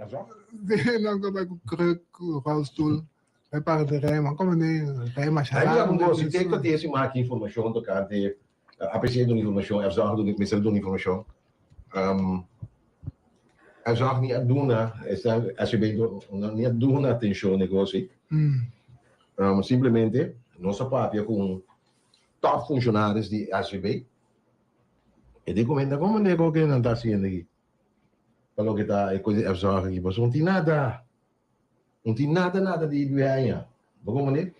Sí, nan ku bai ku kruk, ku rolstoel, bai para den rij, man kome den rij masha Ai largu. bisa si te ta si maki informashon tokante APC duna informashon, FZOG duna, mester duna informashon. Um, FZOG ni a duna, esta SVB ni a duna atenshon negoshi. Simplemente nos a papia ku top funshonarios di SVB. E di comenta como nego ke nan ta haciendo aki pa loke ta e cos di FZOG aki pasobra no tin nada no tin nada nada di dueña bo comprende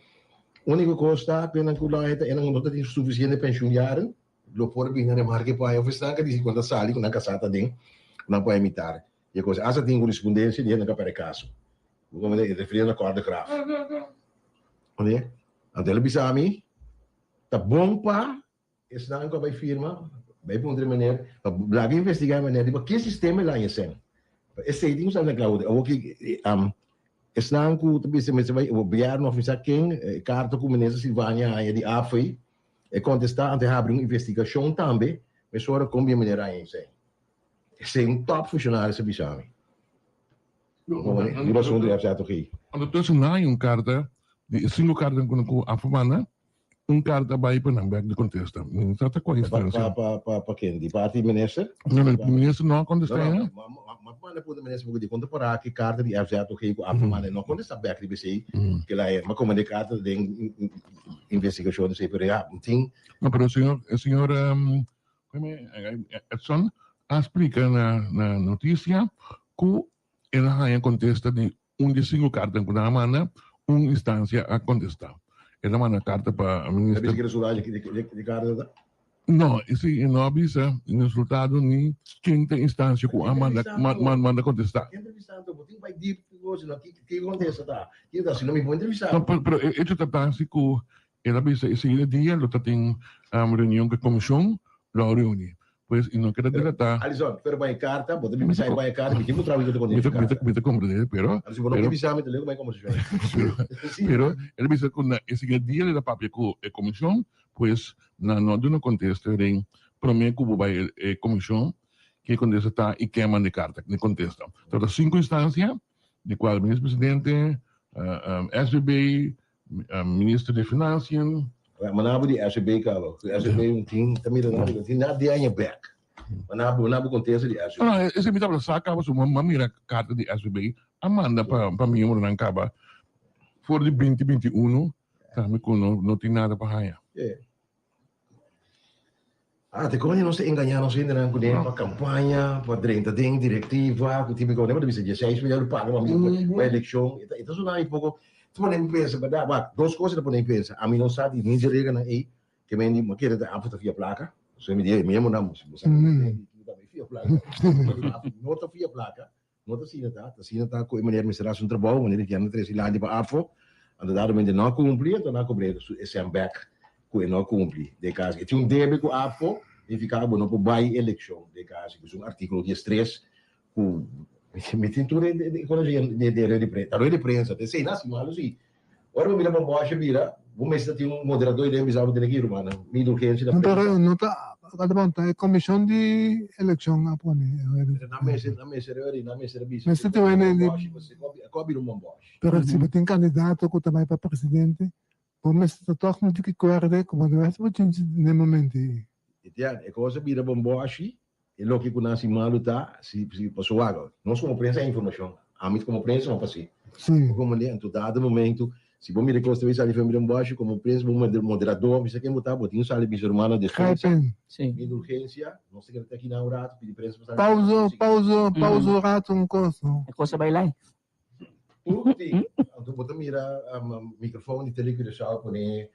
unico cos ta cu nan cu lo ta nan no ta tin suficiente pensioen jaren lo por bini na remarke pa of esnan ka dici cu nan ta sali cu nan casa ta den nan por imitar e cos hasta tin correspondencia di nan ka perde caso bo comprende e refiriendo na Cor de Graaf comprende anto el a bisa mi ta bon pa Esnan ku a bai firma, bai puntra e meneer, pa laga investigá e meneer riba ki sistema el a haña esei. Esei tin ku sa na kla. Awor ki esnan ku ta bisa mester bai gobièrnu òf mi sa ken, e karta ku minister Silvania a haña di AFI, e kontestá anto e habri un investigashon tambe mesora kon bin e meneer a haña esei. Esei un tòp funshonario sa bisa mi. Riba asuntu di FZG. Anto tussen nan haña un karta di e sinku kartanan ku AFA manda. Un karta bai pa nan bek di kontesta. Mi no sa ta kua instansia. Pa ken? Di parti minister? No, no, minister no a kontesta ainda. No, no, ma manda punta minister porque di konta para ki karta di FZOG ku AFA manda no kontesta bek riba esei. Kila e, ma komo de karta den investigashon esei, pero ya, tin. No, pero señor, señor Edson a splika na notisia ku el a haña kontesta di Un di sinku karta ku nan a manda, un instansia a kontestá. El a manda karta pa minister. A bisa ki resultado di karta ta? No, si e no a bisa ni resultado ni ken ta instansia ku a manda manda kontestá. Ki entrevista anto? Bo tin bai diep ku gosi no? Ki kontesta ta? Ki ta? Si no mi por entrevista. No, pero e echo ta ta si ku el a bisa e siguiente dia lo ta tin reunion ku e komishon lo a reuni. Pues i no keda delatá. Alison, pero bai karta, bo ta bin bisa bai karta, mi tin ku traha mi ta kontesta karta. Mi ta komprendé, pero. Alison, bo no ke bisa mi ta leu ku bai kombersashon. Pero el a bisa ku na e siguiente dia el a papia ku e komishon, pues nan no a duna kontesta den promé ku bo bai e komishon ke kontesta ta i ken manda e karta, ni kontesta. Tabata sinku instansia, di kual minister presidente, SVB, Minister di Financiën. Ma nan di SCB caba. Cu SCB un tin ta mira nan un tin na di aña bek. Ma nan bo nan bo contesta di SCB. No, esei mi tabata sa caba su ma mira carta di SCB a manda pa pa miembronan caba for di binti binti uno tambe cu no no tin nada pa haña. Ah, te koño nos ta engañá nos hendenan ku den pa kampaña, pa drenta den direktiva, ku típiko, nan ta bisa dieseis mil euro paga pa mi pa elekshon. E ta e ta sona mi poko, ta pone mi pensa, bèrdat? Wak, dos kos ta pone mi pensa. Ami no sa di ni dje reganan ei, ke men di, mi kere ta afo ta fia plaka. So mi di, e miembronan, bo sa ku mi ta fia plaka. No ta fia plaka. No ta asina ta, ta asina ta ku e meneer mester hasi un trabou, meneer di kier trese lanti pa afo, anto dado mente no a kumpli, anto nan a kobr'é su e sèn bèk ku e no a kumpli. Den kas e tin un debe ku afo, nifiká ku bo no por bai elekshon den kas, ku un artíkulo diestres ku mi tin tur e konosé den rueda di prensa, ta rueda di prensa, ta esei nan si malu si. Ora bo mira bombòshe bira, bo mester tin un moderador i den bisa bo tene ki rumannan, mi indulgensia na prensa. Pero no ta, ta e komishon di elekshon a pone e rueda di prensa. Nan mester, nan mester ori, nan mester a bisa. Mester tin wende di. Ko a bira un bombòshe. Pero si bo tin kandidato ku ta bai pa presidente, bo mester ta tòg muchu ki kuerde ku bo no mester bo chinchi den momento ei. Etienne, e kos a bira bombòshe E loke ku nan hasi malu ta si si pasobra wak nos komo prensa hay informashon ami komo prensa no fasi bo komprende anto dado momento si bo mira e kos ta sali for den bòshi komo prensa bo moderador bisa ken bo ta bo tin ku sali bisa rumannan defensa indulgensia nos ta keda te akinan un rato pidi prensa pa sali Pausa pausa pausa un rato un kos no. E kos a bai live. Tur tin. Anto bo ta mira microfoon di Tele Curaçao pone,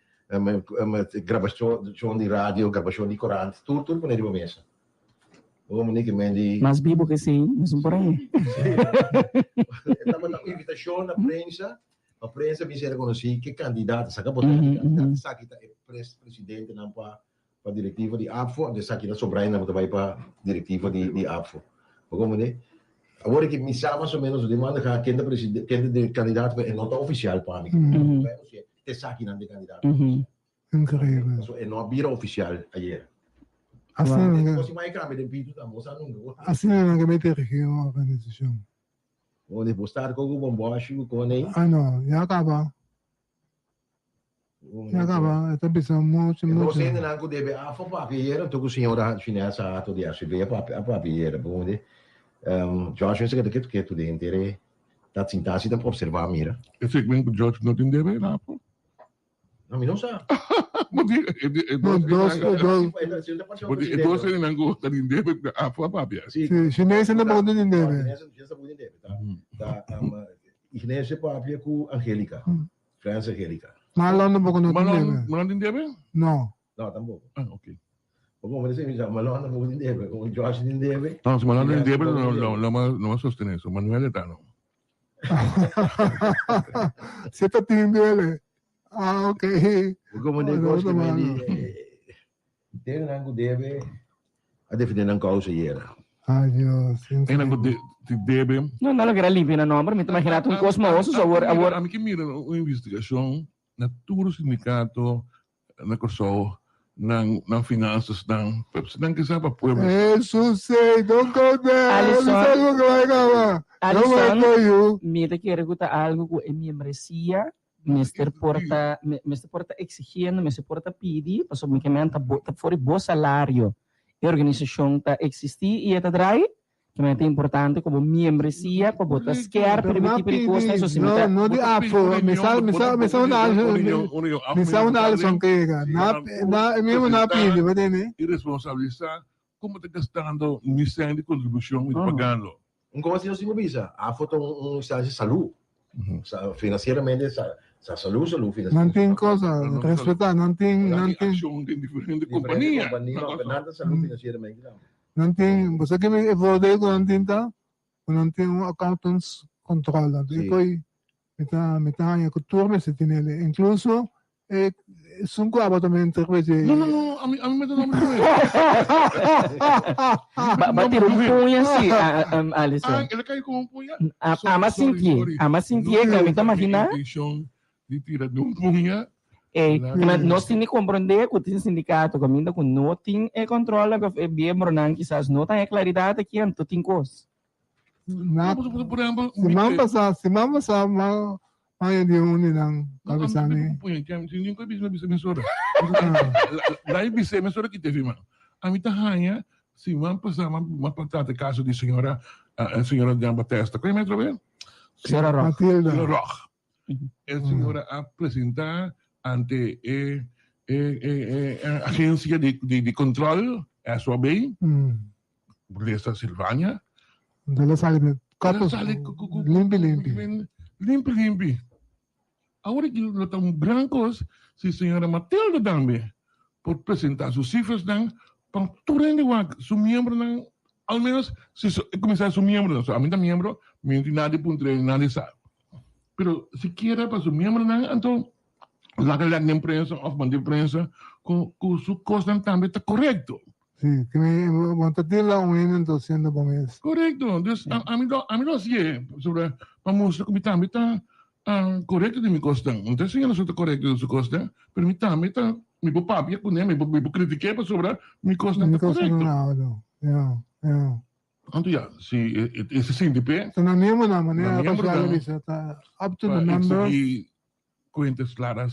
grabacion di radio, grabacion di corant, tur tur pone riba mesa. Bo mane ke men di. Mas bibo ke esei, nos no por haña. Sí. E tabata un invitacion na prensa, pa prensa bin ser reconoci ke candidato, saka bo ta e candidato, esaki ta e presidentenan pa Pa direktiva di APFO, anto esaki ta sobrá ainda bo ta bai pa direktiva di di APFO. Bo komprendé? Awor aki mi sa mas o ménos den manda ka ken ta presidente, ken ta de kandidato, pero e no ta ofisial pa mi. Te esakinan de kandidato ofisial. Increíble. Pasobra e no a bira ofisial ayer. Asina nan Kos i mai kambia den pitu tambe, bo sa nunka. Asina nan ke mete rigi un organisashon. Onde bo start ko ku bomboshi ku konei. Ah no, ya kaba. Ya kaba, e ta bisa mucho E mucho. dos hendenan ku debe afo papia yera, anto ku señora Chinesa Hato di SVB a papia a papia yera. Bo hunde George mester keda ketu ketu den henter e ta sinta asi ta observa mira. E segment ku George no tin debe na afo. No, mi no sa. Bo di e di e No, dos dos, dos. Bo di e dos hendenan ku ta tin debe na afo a papia. Si, Si, Chinese na bo tin debe. Chinese ta tin debe. Ta ta Ignacio papia ku Angelica. Frans Angelica. Marlon tampoco no tin Marlon, debe. Marlon tin debe? No. No, tampoco. Ah, ok. Bo como dice, Marlon tampoco tin debe. Como Josh tin debe. No, si Marlon tin debe, no, no, no, no, no sostener eso. Manuel eta no. Si ta tin debe. Ah, ok. Bo como de No, cos que no, me no. di. Ten nan ku debe a defende nan causa yera. Ay, Dios. Ei nan ku ti debe. No, no lo kera limpia na nomber. Mi ta imagina un cos maoso. So awor, awor. Ami ke mira un investigacion na tur sindicato na Kòrsou nan nan finanzas nan nan ke sa pa pueblo. Jesus say don't go there. Alison. Alison algo que vai acabar. Don't Alison, wait for you. mi ta kere ku ta algo ku e miembresia mester por ta mester por ta exigiendo, mester por ta pidi, pasobra mi ke men ta bo ta for di bo salario e organisashon ta existi i e ta drai. Kimen ta importante ku bo miembresia pa bo ta skerp riba e tipo di kosnan so si mi ta No, no di afo. Mi sa, mi sa, mi sa unda Alison, mi sa unda Alison ke yega. Na, na, e mismo na pidi, bo tende? I responsabilisá komo ta gastando mi sèn di kontribushon mi ta pagando. Un kos si nos tin ku bisa, afo ta un instansia salú. Finansieramente sa salú, salú Nan tin finansieramente. cosa, respetá, nan tin, nan tin. Akshon den diferente kompania. Diferente kompania, no, pero nan ta salú finansieramente tambe. Nan tin, bo sa ki e voordeel ku nan tin ta, ku nan tin un accountants control. Anto e Sí. koi mi ta mi ta haña ku tur mester tin el, inkluso e esun ku abo ta menter ku esei. No, no, no, ami ami mester nomber di Ba ba tira un puña si, Alison. Ah, el a kai ku un puña? A Sorry, ama sorry, sintié, sorry. ama sintié, No ku mi ta mi imaginá. intenshon di tira di un puña. Ey, ma nos tin di comprende cu tin sindicato caminda cu no tin e controle of e miembronan kisas no ta e claridad aki anto tin cos. Na, Por ehempel, siman pasa, siman pasa ma maya di un di nan ta bisa mi. Sin cu bisa bisa mesora. Lai bisa mesora ki te firma. Ami ta haya siman pasa ma ma trata e caso di señora señora Jan Batesta. Cu e metro be? Señora Rog. Matilda. Señora Rog. E señora a presentá ante e e e e agencia di di di control, SOB, Lesa Silvania. Entonces la sali met Ela koppels sali ku ku ku limpi limpi. limpi limpi. Awor ki lo ta un gran kos si señora Matilda tambe por presentá su sifrasnan pa tur hende wak su miembronan al menos si su e kuminsá su miembronan. So ami ta miembro mi no tin nada di puntra nada di sa. Pero sikiera pa su miembronan anto laga lek den prensa of manda den prensa ku ku su kosnan tambe ta korekto. Sí, que me bo ta tira un hende anto siendo bo mes. Korekto. Dus ami lo ami lo hasié pasobra pa mustra ku mi tambe ta korekto den mi kosnan. No ta siña nos ta korekto den su kosnan, pero mi tambe ta mi por papia kuné, mi por mi por kritik'é pasobra mi kosnan Mi ta kosnan korekto. na auto. Ja, ja. Anto ya, si e se sinti p'e. Ta na miembronan, manera Na miembronan. Pascual a bisa, ta up to Pa the members. exigí cuentas claras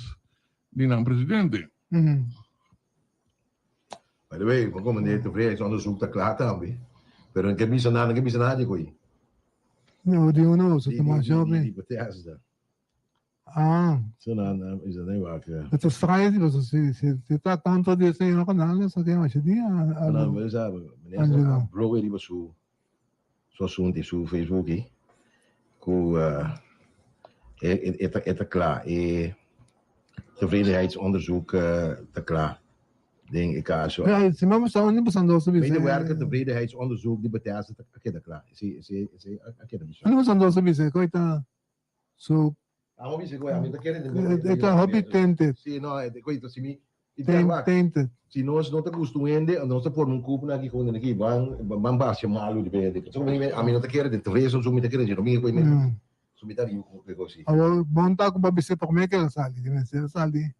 di nan presidente. By the way, bo komende tevredenheidsonderzoek ta kla tambe, pero no ke bisa nada, no ke bisa nada di koe. No, di uno, so Di, ta di, mas di, di, joven. di Bethesda. Ah. So nan, nan bisa nee wak. Het ta straño si pasobra si si si ta kontra di esei no kanal esaki a masha dia. No, no, sa, meneer Angelo. a blow riba su su asunto i su Facebook i ku e e ta e ta kla e tevredenheidsonderzoek ta kla den e kaso. Ja, si mama sa unda pasando su bisa. Medewerker tevredenheidsonderzoek di Bethesda ta a keda kla. Esei esei esei a keda bisa. Unda pasando su bisa koe ta So, Amo bisa ku ami ta kere den e ta hopi tainted. Si no, e koe si mi Tainted. Si nos no ta gusta un hende, nos ta forma un grupo aki ku aki ban ban basia malu di hende. So mi ami no ta kere den tevreden so mi ta kere si no mi koe mi. So mi ta riu ku e kos si. Awor bon ta ku bo bisa prome ku el a sali, di mester a sali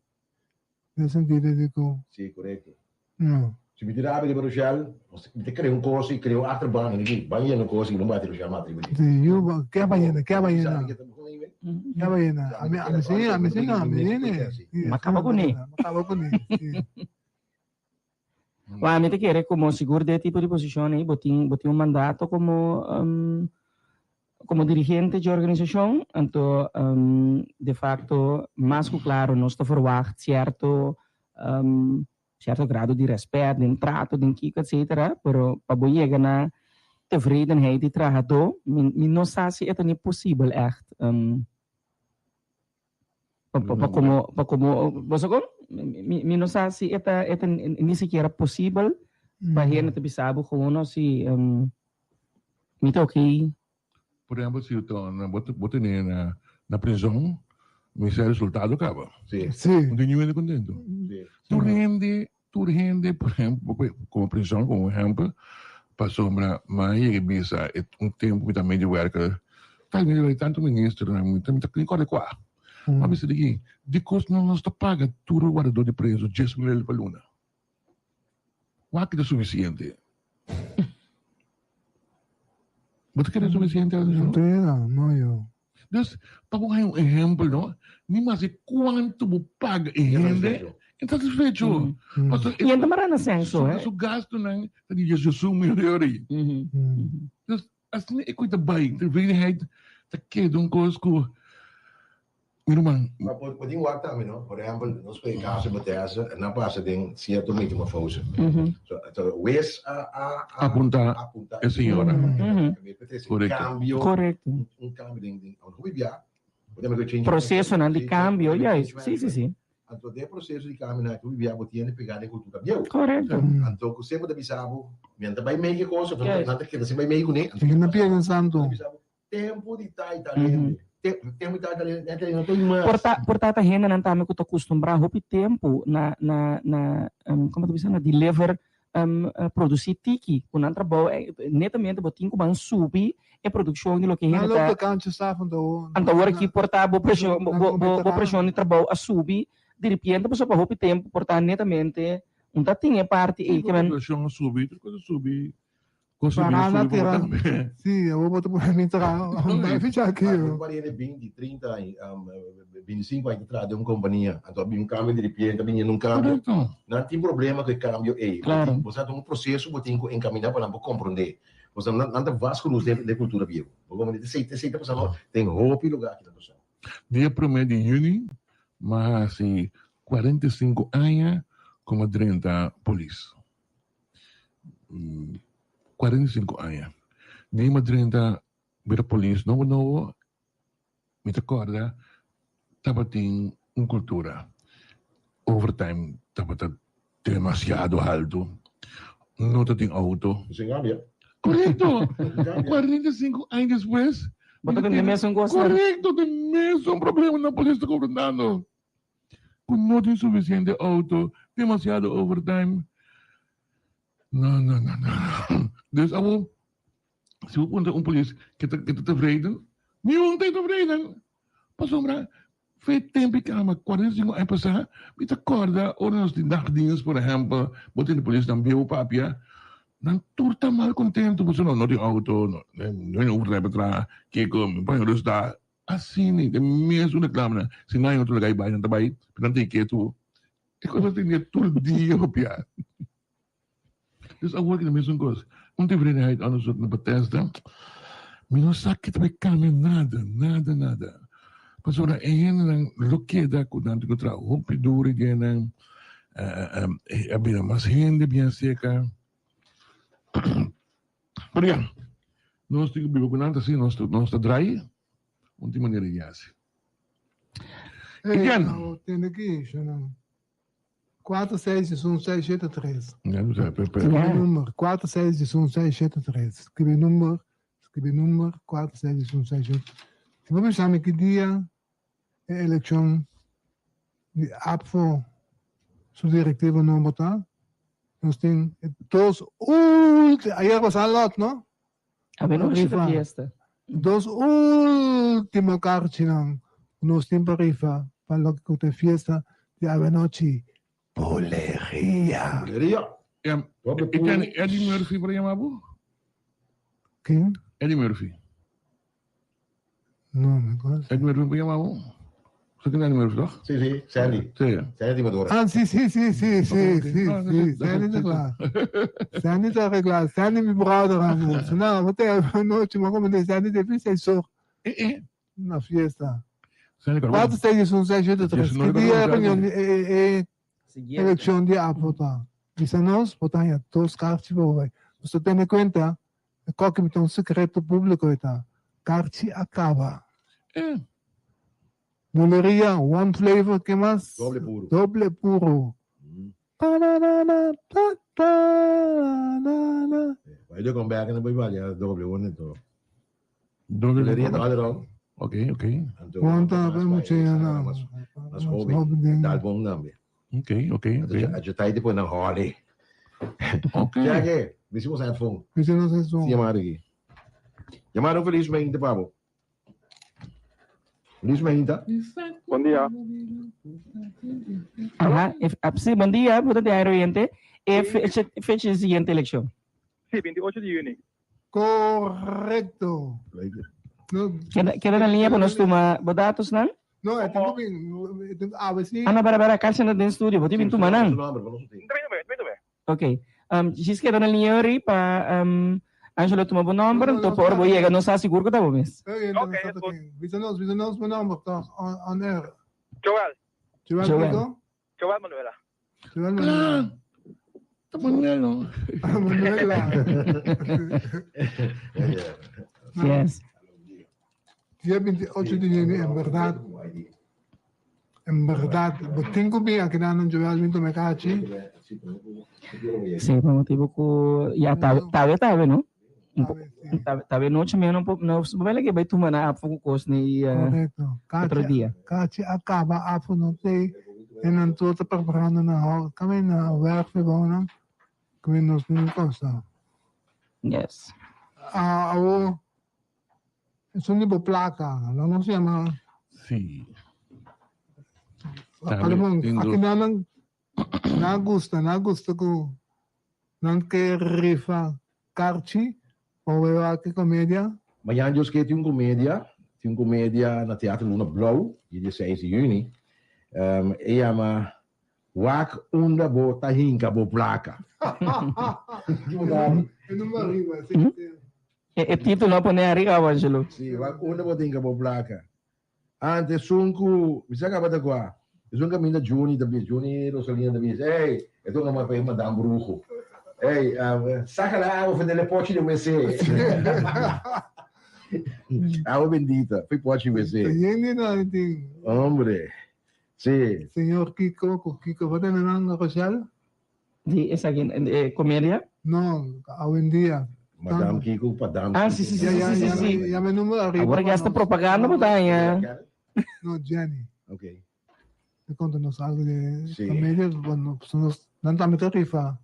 den sentido di ku. Si, korekto. No. Si mi tira abi riba Rochelle, mi ta crea un cos y crea un achterban en di ban yena un cos y no bati Rochelle mata riba di. Si, yu, ke ba yena, ke ba yena. Ke ba yena. Ami, ami si, ami si no, ami nene. Ma kaba kuné. Ma kaba kuné, si. Wa, mi ta kere como sigur den e tipo di posicion ei bo tin, bo tin un mandato como como dirigente dje organisacion, anto de facto mas cu claro nos ta verwacht cierto cierto grado di respet den trato, den kiko etcetera, pero pa bo yega na tevredenheid di trahadó mi mi no sa si e ta ni posibel echt. Pa pa pa como pa como bo sa kon? Mi mi no sa si e ta e ta ni sikiera posibel pa hende ta bisa bo gewoon no si mi ta oké. Por ehempel si bo ta bo tene na na prizon mi sa e resultado kaba. Si. Si. No tin niun hende kontento. Si. Tur hende tur hende por ehempel komo prizon komo ehempel pasobra mi a yega bisa e un tempu mi ta medewerker tal mi bai tantu ministernan mi ta mi ta kòrda kua mi a bisa di ki dikos no nos ta paga tur wardador di preso 10,000 pa luna. Wak ta sufisiente. Bo ta kere sufisiente Aldo? Entera, no yo. Dus, pa bo haña un ehempel, no? Ni maske kuantu bo paga e hende, e ta satisfecho. Pasobra I e ta mara na senso, eh? Su gastunan ta di 18 mil euro. Dus, asina e koe ta bai. Tevredenheid ta keda un kos ku Mi ruman. Ma por por tin wak tambe no. Por ehempel, nos koe kaso di Bethesda, e nan pasa den sierto metamorfose. So, so wes a a a Apunta apunta e señora. Correcto. Cambio. Correcto. Un, un cambio den den hopi bia. Bo ta mira change Procesonan di Sí, cambio, change juist. Sí, sí, management. sí. Anto den e proceso di cambio nan hopi bia bo tiene pega den cultura bieu. Correcto. Anto ku semper ta bisa bo, mi nan ta bai mei ke kos, nan Juist. ta keda sin bai mei kuné. Anto Nan pierde santo. nan ta bisa bo, Tempu di tai ta rende. Tempu di tai ta rende, e no ta mas. Por ta por ta ta hendenan tambe ku ta kustumbrá hopi tempu na na na komo ta bisa na deliver produsí tiki ku nan trabou netamente bo tin ku ban subi e produkshon di loke Nan hende lo ta ta kancha saf anto awor. Anto awor aki por ta bo preshon bo bo bo preshon di trabou a subi diripiente pasobra pa hopi tempu por ta netamente un ta tin e parti ei ke men. Preshon a subi, tur kos a subi. Cosa Pará na subi tera. tambe. Sí, awor bo ta pone mi traha. Bai ficha aki. Un pariente 20, 30 aña, 25 aña ta traha den un kompania. Anto a bin un kambio di ripiente, a bin yendo un kambio. Korekto. Nan tin problema ku e kambio ei. Klaro. Bo sa ta un proseso bo tin ku enkaminá pa nan por komprondé. Bo sa nan nan ta vastgeroest den den kultura bieu. Bo komprondé? Esei esei ta pasando den hopi lugá aki ta pasando. Dia promé di yüni mi a hasi 45 aña komo drenta polis. 45 aña. Di mi a drenta bira polis nobo nobo, mi ta corda tabatin un cultura. Overtime tabata demasiado halto. No tatin auto. Sin cambia. Correcto. 45 aña despues. Bo ta tende mesun cosnan. Correcto, tin mesun problema na polis ta confrontando. Cu no tin suficiente auto, demasiado overtime. No, no, no, no. Dus abo, si bo puntra un polis ke ta, ke ta tevreden, niun ta tevreden. Pasobra, fe tempo i kama, 45 aña pasá, mi ta kòrda ora nos tin nachtdienst, por ehèmpel, bo tende polisnan bieu papia, nan tur ta mal kontentu, pasobra no, no tin auto, no, no tin overtime pa traha, kiko, mi paña rustá. Asina den mesun reclamanan, si nan otro lugar bai, nan ta bai, pero nan tin ketu. E cosa tin dia tur dia papia. Dus awor ki ta mesun cos. Un tevredenheid onderzoek na Bethesda, mi no sa ki ta bai cambia nada, nada, nada. Pasobra e hendenan lo keda cu nan tin cu traha hopi duro y den nan a bira mas hende bien cerca. Pero ya, nos tin ku biba ku nan ta asina, nos nos ta drai, un tin manera di hasi. Hey, Etienne. nou, tende aki, Shannon. 4, 6, 1, 6, 7, 3. Ya, no sa, pe, pe. Skribi nummer 4, 6, 1, 6, 7, 3. Skribi nummer, skribi nummer 4, 6, 1, 6, 7. Si bo bisa mi ki dia e elekshon di APFO su direktiva nobo ta, nos tin e dos ulti, ayer pasa lot, no? Awe nochi ta Rifa. fiesta. Dos ultimo karchinan ku nos tin pa rifa pa loke ku ta e fiesta di awe nochi. Buleria! Buleria! Doble E puro. ken Eddie Murphy por yama bo? Ken? Eddie Murphy. No, mi konoce. Eddie Murphy por yama bo? Bo ken Eddie Murphy toch? Si, si, Sandy. Si. Sandy Timadora. Ah, si, si, si, si, si, si, Ah, si. Sandy ta kla. Sandy ta regla. Sandy mi brother amo. No, bo te anochi, ma como de Sandy te fi seis or Eh, eh. na fiesta. Sandy Carbon. 4, 6, 1, 6, 7, 3. Ki dia reunion di e, e, Siguiente. eleccion di APO ta? Bisa nos, bo ta haña dos karchi pa bo bai. Nos ta tene cuenta, e koki mi ta un secreto publico e ta. Karchi a caba. Eh. Buleria, one flavor, ke mas? Doble puro. Doble puro. Pa na na na ta ta na na. Bai de kom back en dan bai balia doble one to. Doble Buleria ta all around. Ok, ok. Anto, One ta mas pe bai, mucha ya na. mas mas Mas hobi. hobi den. Dal bon tambe. Ok, ok, Anto ok. a tai depois na holi. Ok. Jackie, hicimos headphone. Bisa nos es Si un. llamar aqui. Llamar un feliz mente, pabo. Feliz mente. Bon dia. Aha, if, ah, sí, bon dia, bo ta di aire oyente. E fecha, fecha di siguiente eleccion. Sí, 28 di juni. Correcto. No, Keda, keda na linea pa nos tuma bo datosnan. no, e tin ku bin, e tin awe si. Ah, no, bara, bara, Carson ta den studio, bo tin bin tuma nan. Ok. Um, djis keda na linea ori pa um, Angelo tuma bo nomber, No, no, anto no, pa ora bo no. yega nos sa sigur ku ta bo mes. Ok, Ok, entonces, es goed. Bisa nos, bisa nos bo nomber toch, on, on air. Joel, Joel Joel. Kiko? Joel Manuela. Joel Manuela. Ta Manuel no. Manuela. Yes. Dia 28 di juni, en berdad, en berdad, bo tin ku bin aki nan Joel bin tuma e kachi. Sí, pa motibo ku ya tawe tawe tawe no. Un po- Tawe tawe nochi mi no no bo ke bai tuma na afo ku kos ni eh, Correcto. otro Kachi, dia. kachi a kaba afo no te en nan tur ta preparando na hou, kami na werf nan, kami nos no kosa. Yes. Ah, awo, esun di bo plaka, lo nos yama. Sí. Alemon, Tin aki nan nan na gusta, na gusta ku nan ke rifa karchi pa wea aki komedia. Mañan Dios ke tin un komedia, tin un komedia na Teatro Luna Blou, dia 16 di juni. Um, e yama Wak unda bo ta hinka bo plaka. E no arriba, sí. E, e título a pone arriba, Angelo. Sí, wak unda bo ta hinka bo plaka. Antes sun ku, mi sa kaba ta kua. Esun kaminda Juni ta bisa, Juni Rosalina ta bisa, ey, e tonga mas pa e madam brujo. Ey, um, saca la agua van de pochi de WC. Agua bendita, fui pochi WC. Yende na tin. Hombre, sí. Señor Kiko, ku Kiko, bo tene nan Rochelle? Di esaki eh, comedia? No, awendia. Madam Kiko, padam. Ah, sí, sí, sí, Ya, ya, sí, sí, ya, sí. me- ya me número arriba. Agora que hasta propaganda bo ta haña. No, Jenny. Ok. Te conta-nos algo de Sí. comedia. Bueno, pues nos, nan tambe ta rifa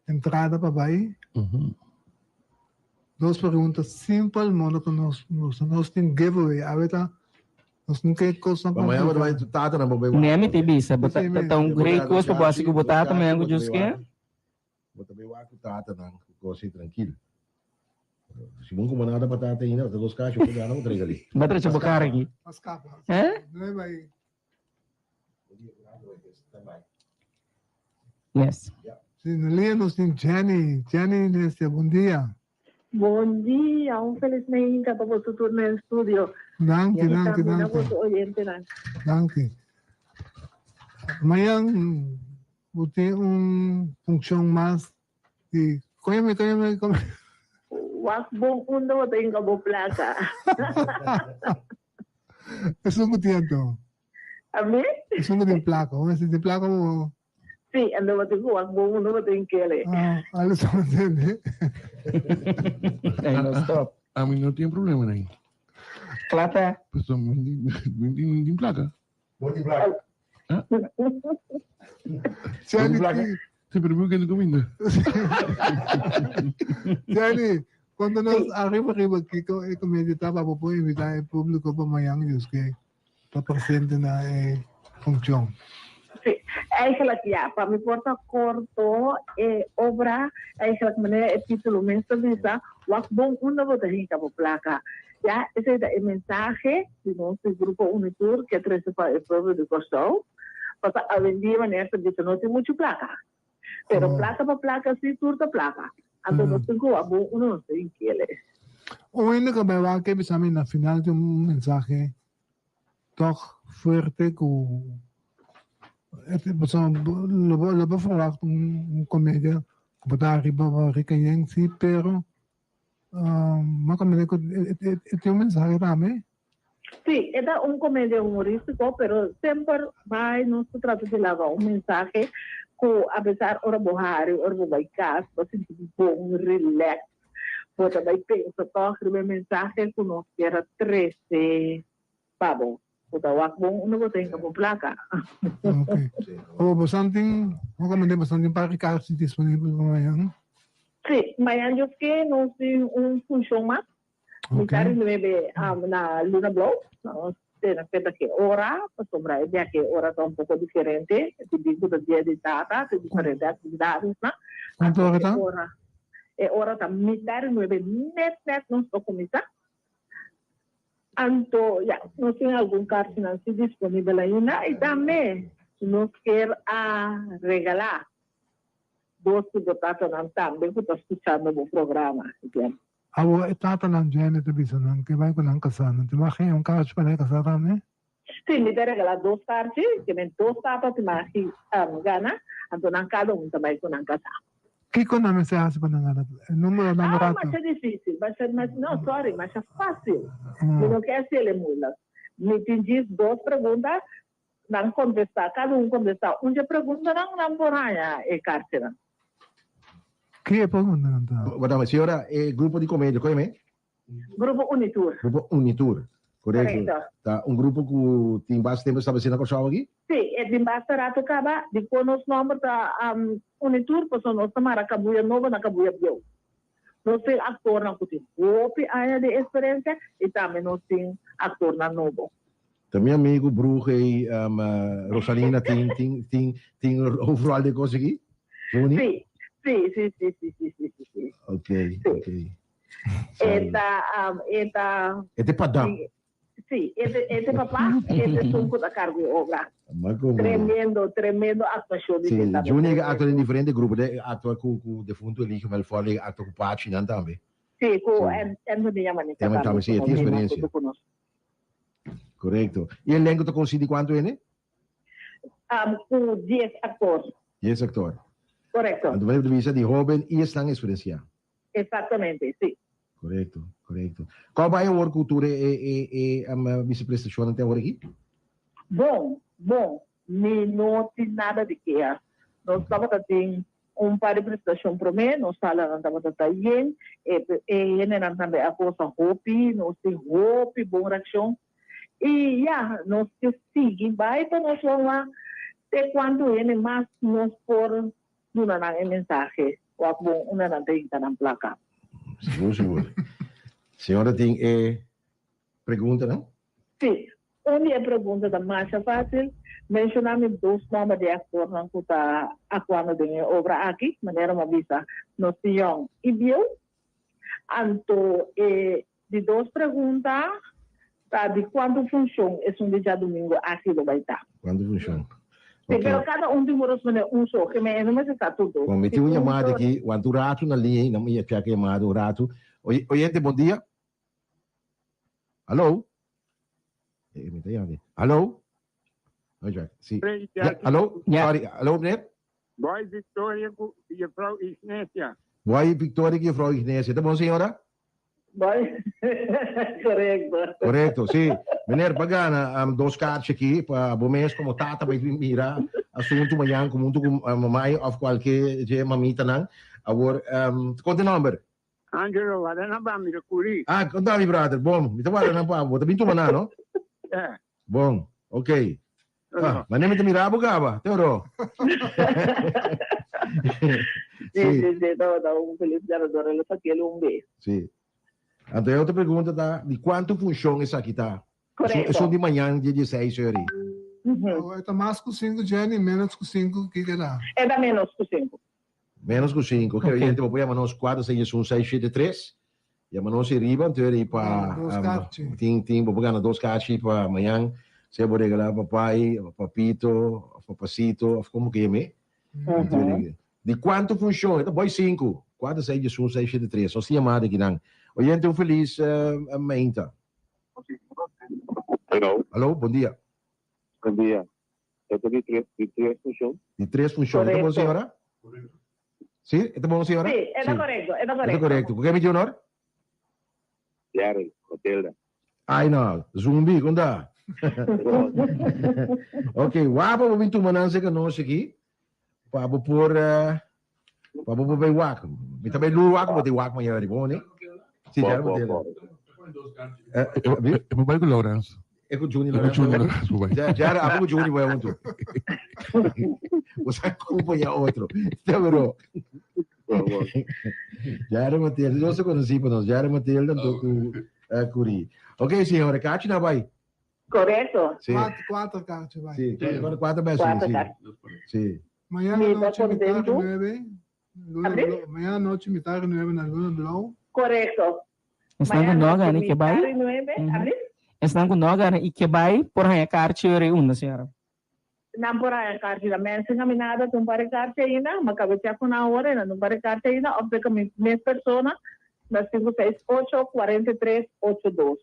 entrada pa bai. Dos preguntas simpel, modo ku nos, nos, nos tin giveaway. Awe ta, nos no ke kosnan Pa mañana bo ta bai kompliká. tata nan bo bai Nee, mi te bisa, bo ta Sí, ta un great kos pa bo hasi ku bo tata mañana ku Dios ke. Bo ta bai wak ku tata nan, ku kos así trankil. Si bo no kuma nada pa tata ainda, bo ta dos kacho bo gana bo trega li. Bo a trecha bo kara aki. Pa skapa. Eh? No e bai. Yes. Si, na lia nos tin Jenny. Jenny Nestia, bon dia. Bon dia, un felis meinta pa boso tur na estudio. Danki, Y danki, tambe na danki. boso oyentenan. Danki. Mañan bo tin un funcion mas di Cóñame, cóñame, cóñame. Wak bon unda bo ta hinka bo plaka. Esun ku tin anto. Amé? Esun ku tin plaka. Bo mester tin plaka bo. Sí, anto bo tin ku wak bon unda bo ta hink'el. Ah, algo sa entende. Ay, no stop. Ami no tin problema nei. Plata. Pasobra mi tin, mi tin plaka. Bo tin plaka? Jenny, plaka? Sí, pero mi kende kuminda. Jenny, cuando nos arriba arriba kiko e comedia ta pa bo por invita e publico pa mañan Dios ke ta presente na e funcion. Sí. Eigenlijk ja, pa mi por ta corto e obra, eigenlijk manera e titulo mes ta bisa, wak bon unda bo ta hinca bo placa. Ja, esey ta e mensahe di nos di Grupo Unitur ke trece pa e pueblo di Kòrsou, pasobra awendia manera ta bisa no tin muchu placa. Pero placa pa placa si tur ta placa. Anto nos tin cu wak bon unda nos ta hinkiele. Un hende cu a bay wak e bisa mi na final tin un mensahe tòg fuerte ku pasobra lo bo lo bo verwagt un komedia ku bo ta riba rikayen si pero mi a komprende ku e tin un mensahe tambe. Si, e ta un komedia humoristiko pero semper bai nos ta trata di laga un mensahe ku apesar ora bo hari ora bo bai kas bo sinti bon relax Bo ta bai pensa tòg riba e mensahe ku nos kier a trese pa bo. Bo ta wak bon unda bo ta hinka bo plaka. Ok. Awor bosan tin, bo komende bosan tin par di karchi disponibel pa mañan? Sí, mañan Dios ke nos tin un funshon mas. Mitad di nuebe na Luna Blou. Nos tene cuenta ke ora, pasobra e dia ke ora ta un poco diferente. Debí cu ta dia di tata, tin diferente actividadesnan. Cuanto ora ta? E ora ta mitad di nuebe net net nos ta cuminsa. Anto, ya, nos tin algun carchinan si disponibel ainda y tambe nos kier a regala dos di bo tatanan tambe cu ta scuchando bo programa. Awor e tatanan djene ta bisa nan ke bai ku nan kasá. Nan tin wak hei un karchi pa nan e kasá tambe? Sí, mi ta regalá dos karchi, ke men dos tata tin magi gana, anto nan kada un ta bai ku nan kasá. Kiko nan mester hasi pa nan gana? E número nan Ah, masha difísil, masha, masha, no, sorry, masha fásil. Mi no ke hasiel e moeilijk. Mi tin djis dos pregunta, nan kontestá, kada un kontestá un dje preguntanan, nan por haña e karchinan. Ki e preguntanan ta? Madame, señora, e grupo di comedia, koe me? Grupo Unitur. Grupo Unitur, korekto. Korekto. Ta un grupo ku tin basta tempu establesé na Kòrsou aki? Sí, e tin basta rato kaba. Dikon nos nòmber ta Unitur? Pasobra nos ta mara kabuya nobo na kabuya bieu. Nos tin aktornan ku tin hopi aña di eksperensia i tambe nos tin aktornan nobo. Ta mi amigu Bruge i Rosalina tin tin tin tin hoofdrol den kos aki? Juni? Sí, sí, sí, sí, sí, sí, sí, sí, sí. Ok, Sí. ok. E ta, e ta. E ta padam. Sí, e ta, e ta papá, e ta esun ku ta karga e obra. Tremendo, tremendo aktuashon di Sí, Testament. Juni a aktua den diferente grupo, de aktua ku ku defunto Eligio Melfor, de aktua ku Pachi nan tambe. Sí, ku Anthony Yamanica tambe. Sí, e tin eksperensia. Korekto. I elenko ta konsistí di kuantu hende? Ku dies aktor. Dies aktor. Korekto. Anto bo bisa di hóben i esnan eksperensiá. Exactamente, sí. Correcto, correcto. Cua bai awor cu tur e e e e viceprestacionnan te awor aki? Bon, bon. Mi no tin nada di keha. Nos tabata tin un par di prestacion prome, nos salanan tabata ta yen, e e hendenan tambe a gosa hopi, nos tin hopi bon reaccion. Y ya, nos ke sigui bai pa nos wou te cuanto hende mas nos por Duna nan e mensahe wak bon unda nan ta hinka nan plaka. Sigur sigur. Señora tin e preguntanan? Sí. Un di e pregunta ta masha fácil. Menshoná mi dos nòmber di e aktornan ku ta aktuando den e obra aki. Manera mi a bisa, nos tin yòn i bieu. Anto e di dos pregunta ta di kuantu funshon esun di djadumingu aki lo bai ta. Kuantu funshon? Sí, pero kada un tin ku respondé un so, ke mi e no mester sa tur dos. Bon, mi tin un yamada aki, wanta un ratu na liña ei, mi a chèk e yamada un ratu. Oyente, bon dia. Hallo? Mi ta yama aki. Hallo? Sí. Ja, hallo? Sorry, hallo meneer? Boy Victoria ku juffrouw Ignacia. Boy Victoria ku juffrouw Ignacia. Ta bon señora? Boy, korekto. Korekto, sí. Meneer, pa gana um, dos kaartje aki pa bo mes komo tata bai mira asuntu mañan ku huntu ku mamai of kualke dje mamitanan. Awor, um, konta e nòmber? Angelo, wada na ba mi ta kuri. Ah, konta mi brother. Bon, mi ta wada na pa bo. Bo ta bin tuma nan, no? Ja. Bon, ok. Ah, ma mi ta mira bo gaba, te oro. Sí, sí, sí, tabata un feliz ganador, el a saquel un be. Sí. Anto e otro pregunta ta, di cuanto funcion esaki ta? Correcto. Esun di mañan dia 16 ori. E ta mas ku sinku, Jenny, ménos ku sinku, kiko e ta? E ta ménos ku sinku. Ménos ku sinku. Ok, oyente, bo por yama nos kuater seis un seis shete tres. Yama nos ei riba, anto ei pa Dos kachi. Tin, tin, bo por gana dos kachi pa mañan. Sea bo regalá papai, òf papito, òf papasito, òf komo ke yam'é. Anto ei, di kuantu funshon? E ta boi sinku. Kuater seis diesun seis shete tres. Nos tin yamada akinan. Oyente, un felis mainta. Hello. Hallo, bon dia. Bon dia. E ta di tres, di tres funcion. Di tres funcion. E ta bon, señora? Si, e ta bon, señora? Si, e ta corecto, e ta corecto. E ta corecto. Cu ke mi tin honor? Jerry, Matilda. Ay no, Zumbi, con ta? Ok, wak pa bo bin tuma nan cerca nos aki, pa bo por, pa bo por bay wak. Mi ta bay lur wak, bo ta wak mañana riba, bo ne? Si, Jerry Matilda. E por bay cu Lawrence. E ku Juni Lorenzo. Juni Lorenzo bai. Ja, ja, abo ku Juni bai huntu. Você acompanha outro. Tá bro. Jare Matilda, nós se conheci para nós. Jare Matilda, tô com Curi. Ok, senhora, kachi na bai. Correcto. Sí. Cuatro, cuatro kachi bai. Sí, cuatro, cuatro bai, sí, Cuatro sí. kachi. Sí. Mañana Mi ta noche mitad contento. nueve. Luna Blou. Mañana noche mitad nueve na Luna Blou. Correcto. Esnan ku no a gana i ke bai. Esnan ku no a gana i ke bai por haña karchi ora i unda, señora? Nan por haña karchi na Mensen Caminada tin un par di karchi ainda, ma kaba chek ku nan awor ainda tin un par di karchi ainda of beka mi mes persona na sinku seis ocho, kuarenta i tres, ocho dos.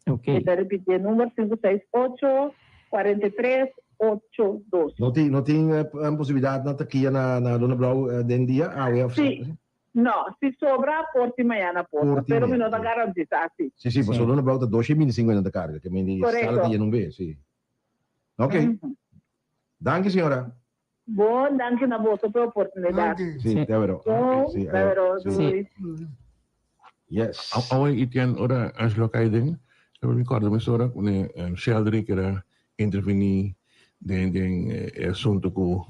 Ok. Mi ta ripiti e number sinku seis ocho, kuarenta i tres, ocho dos. No tin no tin posibilidad na takia na na Luna Blou den dia awe of Sí. No, si sobra por tin mañana porta, Por tin pero mi no ta mañana. garantisa si. Sí, sí, pasobra Luna Blou ta dos y bintisinko nan ta carga, ke men di sala ta Correcto. yena un be, sí. Ok. Danki señora. Bon, danki na boso pa e oportunidad. Danki. Sí, Sí. te wero. Bon, Sí, te wero. sí. Sí. Doei. Yes. Awe Etienne ora Angelo kai den, e mi korda mesora ku ne Sheldrick era intervení den den e asunto ku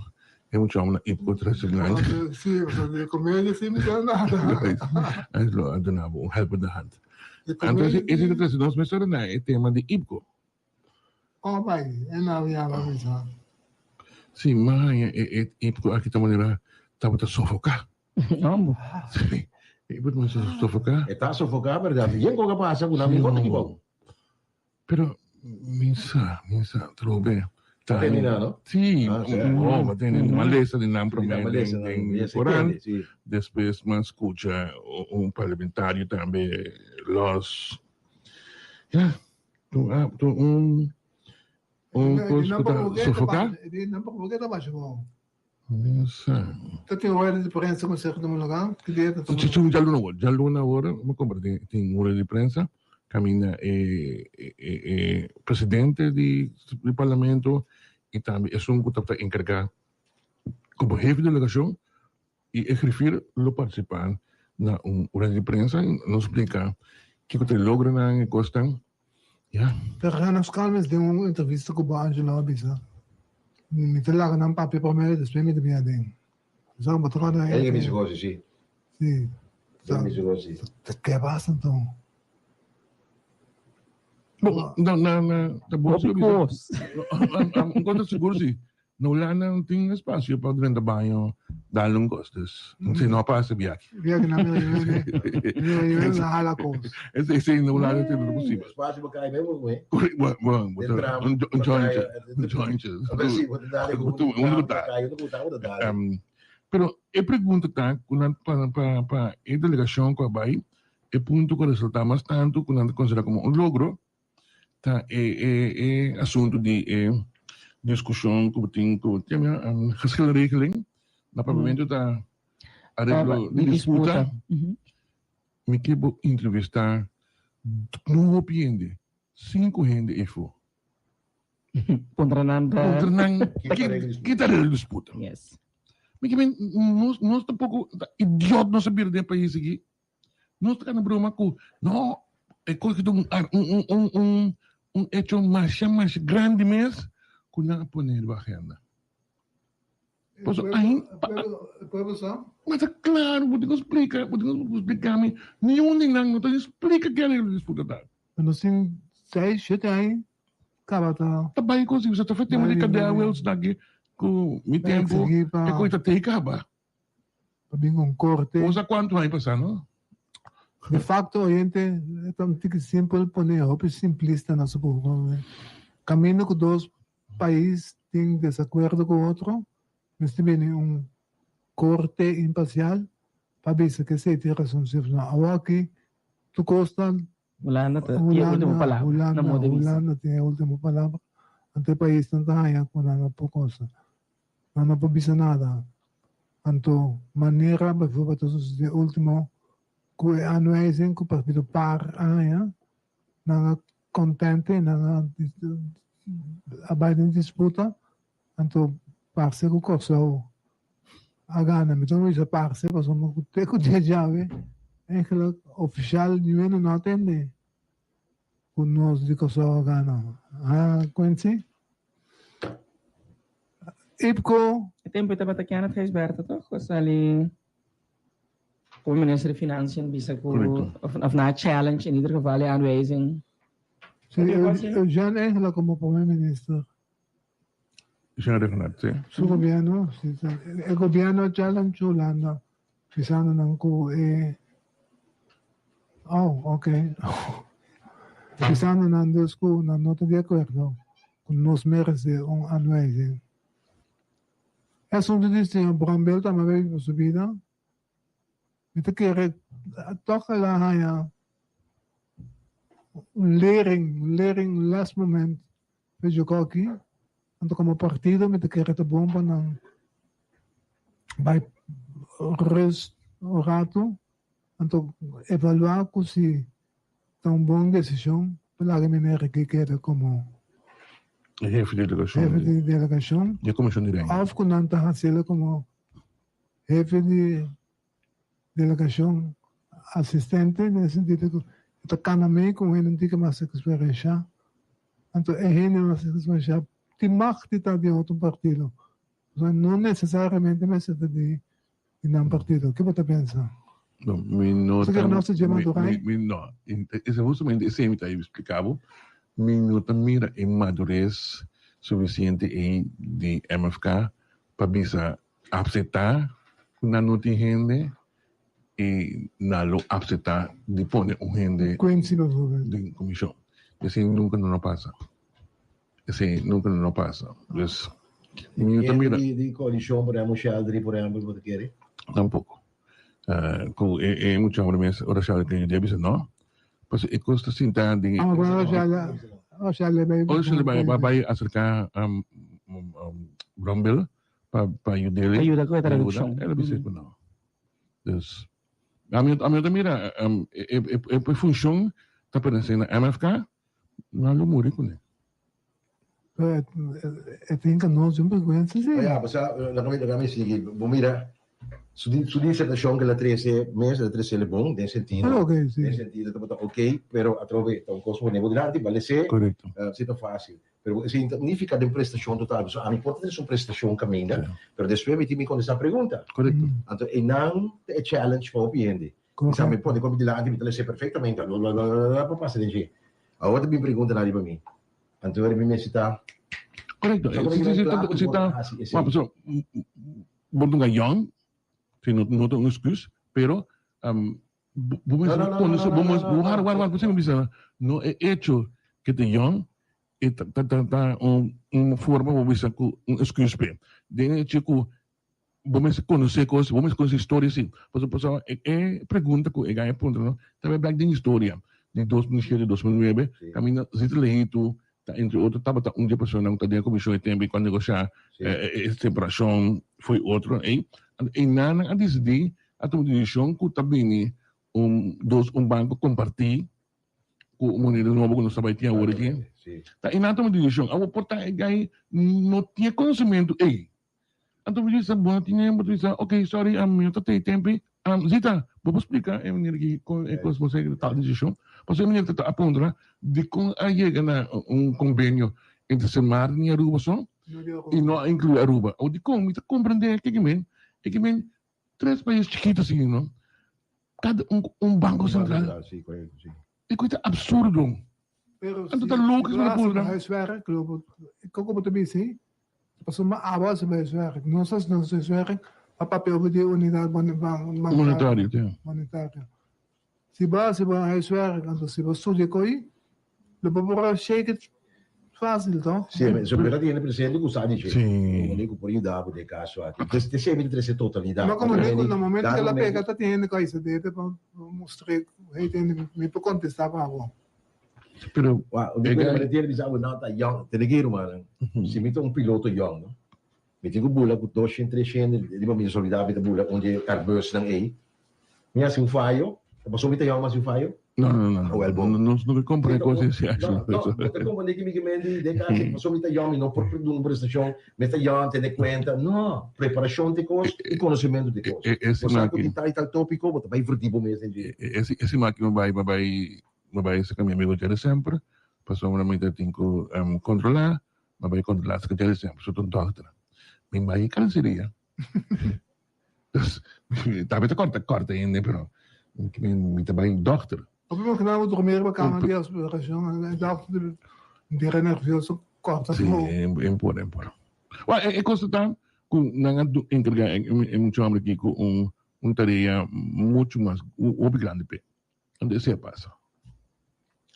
e mucha homber na Ipco Trasegland. Sí, pasobra di comedia sí mi ta nada. Angelo a duna bo un helpende hand. Di Anto comedia ese ta trese nos mesora na e tema di Ipco. Oh bai, e nan yama mi sa. Sí, m'a haña e e Ipco aki ta manera tabata sofoká. Hombo. Sí, e Ipco ta sofoká. E ta sofoká berdad. Yen ku a pasa ku nan mi no ta kibou. Pero mi sa, mi sa, trobe. Ta tene nan, no? Sí, Ah, sí. oh, ma tene malesa di nan promé Nan malesa, den, nan, den yes, korant. tende, sí. Despues m'a skucha un parlamentario tambe, Los. Ya, tu, ah, tu un, un kos ku ta sofoká. Nan por ke ta basha bon. Mi sa. Ta tin rueda di prensa ku serka di lugar? Ki dia ta tuma? Si, djaluna awor. Djaluna awor mi kompra tin tin rueda di prensa kaminda e e e presidente di di parlamento i tambe esun ku tabata enkargá komo hefe di delegashon i e grifir lo partisipá na un rueda di prensa i nos splika kiko ta e logronan e kosnan. Ya. Pero Renos Calmes den un entrevista cu bo Angelo a bisa, Mi ta laga nan papia prome despues mi ta bin aden. Sa bo ta corda Ey mi gosi si. Si. Ey mi gosi. Ta ke pasa enton? Bo, na na na ta bo Hopi cos. Un cosa sigur si. Na Hulanda no tin espacio pa drenta baño dal un cos, dus si no pasa biaki. Biaki na mira yo mira yo na hala cos. Esei esei na Hulanda tin no posibel. Espacio pa cai mesmo cu e. Bueno, bueno, un jointje, un jointje. Un ta. Pero e pregunta ta cu nan pa pa pa e delegacion cu a bay e punto cu a resulta mas tanto cu nan ta considera como un logro ta e e e asuntu di e diskushon ku bo tin ku geschillenregeling na papiamentu ta areglo di disputa. Mi ke bo entrevistá no hopi hende, sinku hende efo. Puntra nan ta. Puntra nan ki ta areglo di disputa. Yes. Mi ke men nos nos tampoko ta idiot nos a bira den e pais aki. Nos ta gana broma ku no e kos ki ta un un un un un hecho masha masha grandi mes ku nan a pone riba agenda. Pasobra ain E pueblo sa? Ma ta klaro bo tin ku splika bo tin ku splika mi niun di nan no ta splika ke areglo di disputa ta. Nos tin seis shete aña. Tabata. Ta bai con si ta fete di cadea Wales daki cu mi tempo e coi ta tei caba. Pa bin un corte. Cosa cuanto aña pasa no? De facto oyente ta un tiki simpel pone hopi simplista na su boca. Caminda cu dos pais tin desacuerdo cu otro mester bini un corte imparcial pa bisa cu esey tin razon si of no. Awoki tur cos ta Hulanda ta tin e ultimo palabra, na modo di bisa. Hulanda tin e ultimo palabra. Anto e paisnan ta haña ku nan no por kosa. Nan no por bisa nada. Anto manera bijvoorbeeld ta sucede ultimo ku e aanwijzing ku partido par a haña, nan a kontente, nan a a bai den disputa. Anto parse ku Kòrsou a gana. Mi ta bisa parse pasobra ku te ku dia djawe eigenlijk ofishal niun no a tende ku nos di Kòrsou a gana. Ha Quincy? Ipko. E tempu e tabata Kenneth Gijsbertha toch ku a sali komo minister di Financiën bisa ku of na a challenge in ieder geval e aanwijzing. Si, Eugène eigenlijk komo prome minister. Señor Rhuggenaath, sí. Su gobierno, sí, e gobierno a challenge Hulanda bisando nan cu e Oh, ok. Bisando nan dus cu nan no ta di acuerdo cu nos merece un aanwijzing. E asunto di señor Brombeeld tambe a bay pa su bida. Mi ta kere toch el a haya un lering, un lering, un lesmoment Weet koki, anto komo partido mi ta kere ta bon pa nan bai rust un rato, anto evaluá ku si ta un bon desishon pa laga meneer aki keda komo Hefe di delegashon. Hefe di delegashon. Di e komishon di Reino. Òf ku nan ta hasiel komo hefe di Delegashon asistente den e sentido ku e ta kana mei ku un hende un tiki mas eksperenshá. Anto e hende mas eksperenshá tin mag di ta di otro partido. Pasobra no nesesariamente mester ta di nan partido. Ke bo ta pensa? No, mi no ta mi mi no. Esa hustamente esei mi ta splika bo. Mi no ta mira e madures sufisiente ei di MFK pa bisa Apseptá ku nan no tin hende i nan lo apseptá di pone un hende den komishon. Esei nunka no lo pasa. Esei nunka no lo pasa. Dus mi no ta mira. Di koalishon, por ehèmpel, Sheldry, por ehèmpel, bo ta kere? Tampoko. Ku e mucha hombre mes ora Sheldry tin idea bisa no. Pasobra e kos ta sinta den e. Ora Sheldry bai bai aserká Brombil pa pa yud'é. Pa yuda ku e tradukshon. El a bisa ku no. Dus ami ami ta mira e e e funshon ta pertenesé na MFK, nan lo muri kuné. E tin ku nos un bergwensa si. Ya, pasá laga mi laga mi sigui. Bo mira su su disertashon ku el a trese mes el a trese el bon den sentido den sentido tabata ok pero atrobe ta un kos pone bo dilanti balesé si ta fásil. Pero esei no ta nifica den prestacion total, pasobra ami por ta den su prestacion caminda, pero despues mi tin mi contesta pregunta. Correcto. Anto einan ta e challenge pa hopi hende. Kisa mi pone kopi dilanti, mi ta lese perfectamente, blablabla, por pasa den dje. Awor ta bin preguntanan riba mi. Anto ora mi mester ta. Correcto. Si, si, si ta, si ta, ma pasobra bo ta un young, si no, no ta un excuse, pero Bo mester conoce, bo mester, bo wara wara wara, por mi bisa no e hecho ke ta young e ta ta ta ta un un forma bo bisa ku un excuse p'e. Den e hecho ku bo mester conoce cos, bo mester conoce historia si. Pasobra pasobra e e pregunta ku e gay a puntra no ta bai bek den historia di 2007, 2009 kaminda Zita Leito ta entre otro tabata un di e personanan ku ta den e comision e tempo ei ku a negosha e separacion fo'i otro ei. Anto einan nan a disidi A tuma decision cu ta bini un dos un banco comparti cu un moneda nobo cu nos ta bay tin awor aki. Ta y nan a tuma decision. Awor por ta e guy no tin e conocimento ey. Anto mi bisa bo no tin e bo ta bisa ok sorry mi no ta tey tempo ey. Zita bo por splica e meneer aki con e cos bo sa tal decision? Pasobra e meneer ta a puntra dicon a yega na un convenio entre Sint Maarten y Aruba so y no a inclui Aruba. Awor dicon mi ta comprende kiko men e ki men Tres pais chikito asina no, kada un ku un banko sentral. Sí, korekto, sí. E kos ta absurdo. Pero Anto ta logisch pa purba. Huiswerk, lo koko bo ta bisa ei? Pasobra abo hasi bo huiswerk, nos hasi nos huiswerk pa papia over di unidat Monetario, ja. Monetario. Si bo hasi bo huiswerk, anto si bo studia ko'i, lo bo por a shake it fácil, toch? Sí, so pero tiene presente ku sa di dje. Sí. Como ku por yuda bo den kaso aki. Te te semi trese totalidad. Ma como digo, na momento que la pega ta tin hende ku a hisa dede pa mustr'é, hey, tende, mi por kontestá pa bo. Pero Wa, un e dia guy mi tiene bisa bo ta young, te digo rumannan, si mi ta un piloto young, no? Mi tin ku bula ku doshen, treshen, riba mi solida mi ta bula un di e airbusnan ei. Mi hasi un fayo, ta pasobra mi ta young mi hasi un fayo? No, no, no, no. Awel bo. Nos no ke comprende cos así. No, no, bo ta comprende ki mi ke men di den kasi, pasobra mi ta young mi no por duna un prestacion, mi ta young, tene cuenta. No, preparacion ta e cos y conocimento ta e cos. E Bo sa cu tin tal y tal topico, bo ta bay verdi bo mes den dje. E siman aki mi bay, mi bay, mi bay saca mi amigo Jerry Semper, pasobra mi ta tin cu controla, mi bay controla saca Jerry Semper, su ta un dokter. Mi bay Cancilleria. Dus, tambe ta corta corta hende, pero mi, mi ta bay dokter. Op een moment we dormir op kamer die aspiratie en dokter die nervioso corta Sí, en por, en por. Well, e, e cosa ta cu nan a encarga e, e mucho hombre aquí cu un, un tarea mucho mas, hopi grande pe. Anto esei a pasa.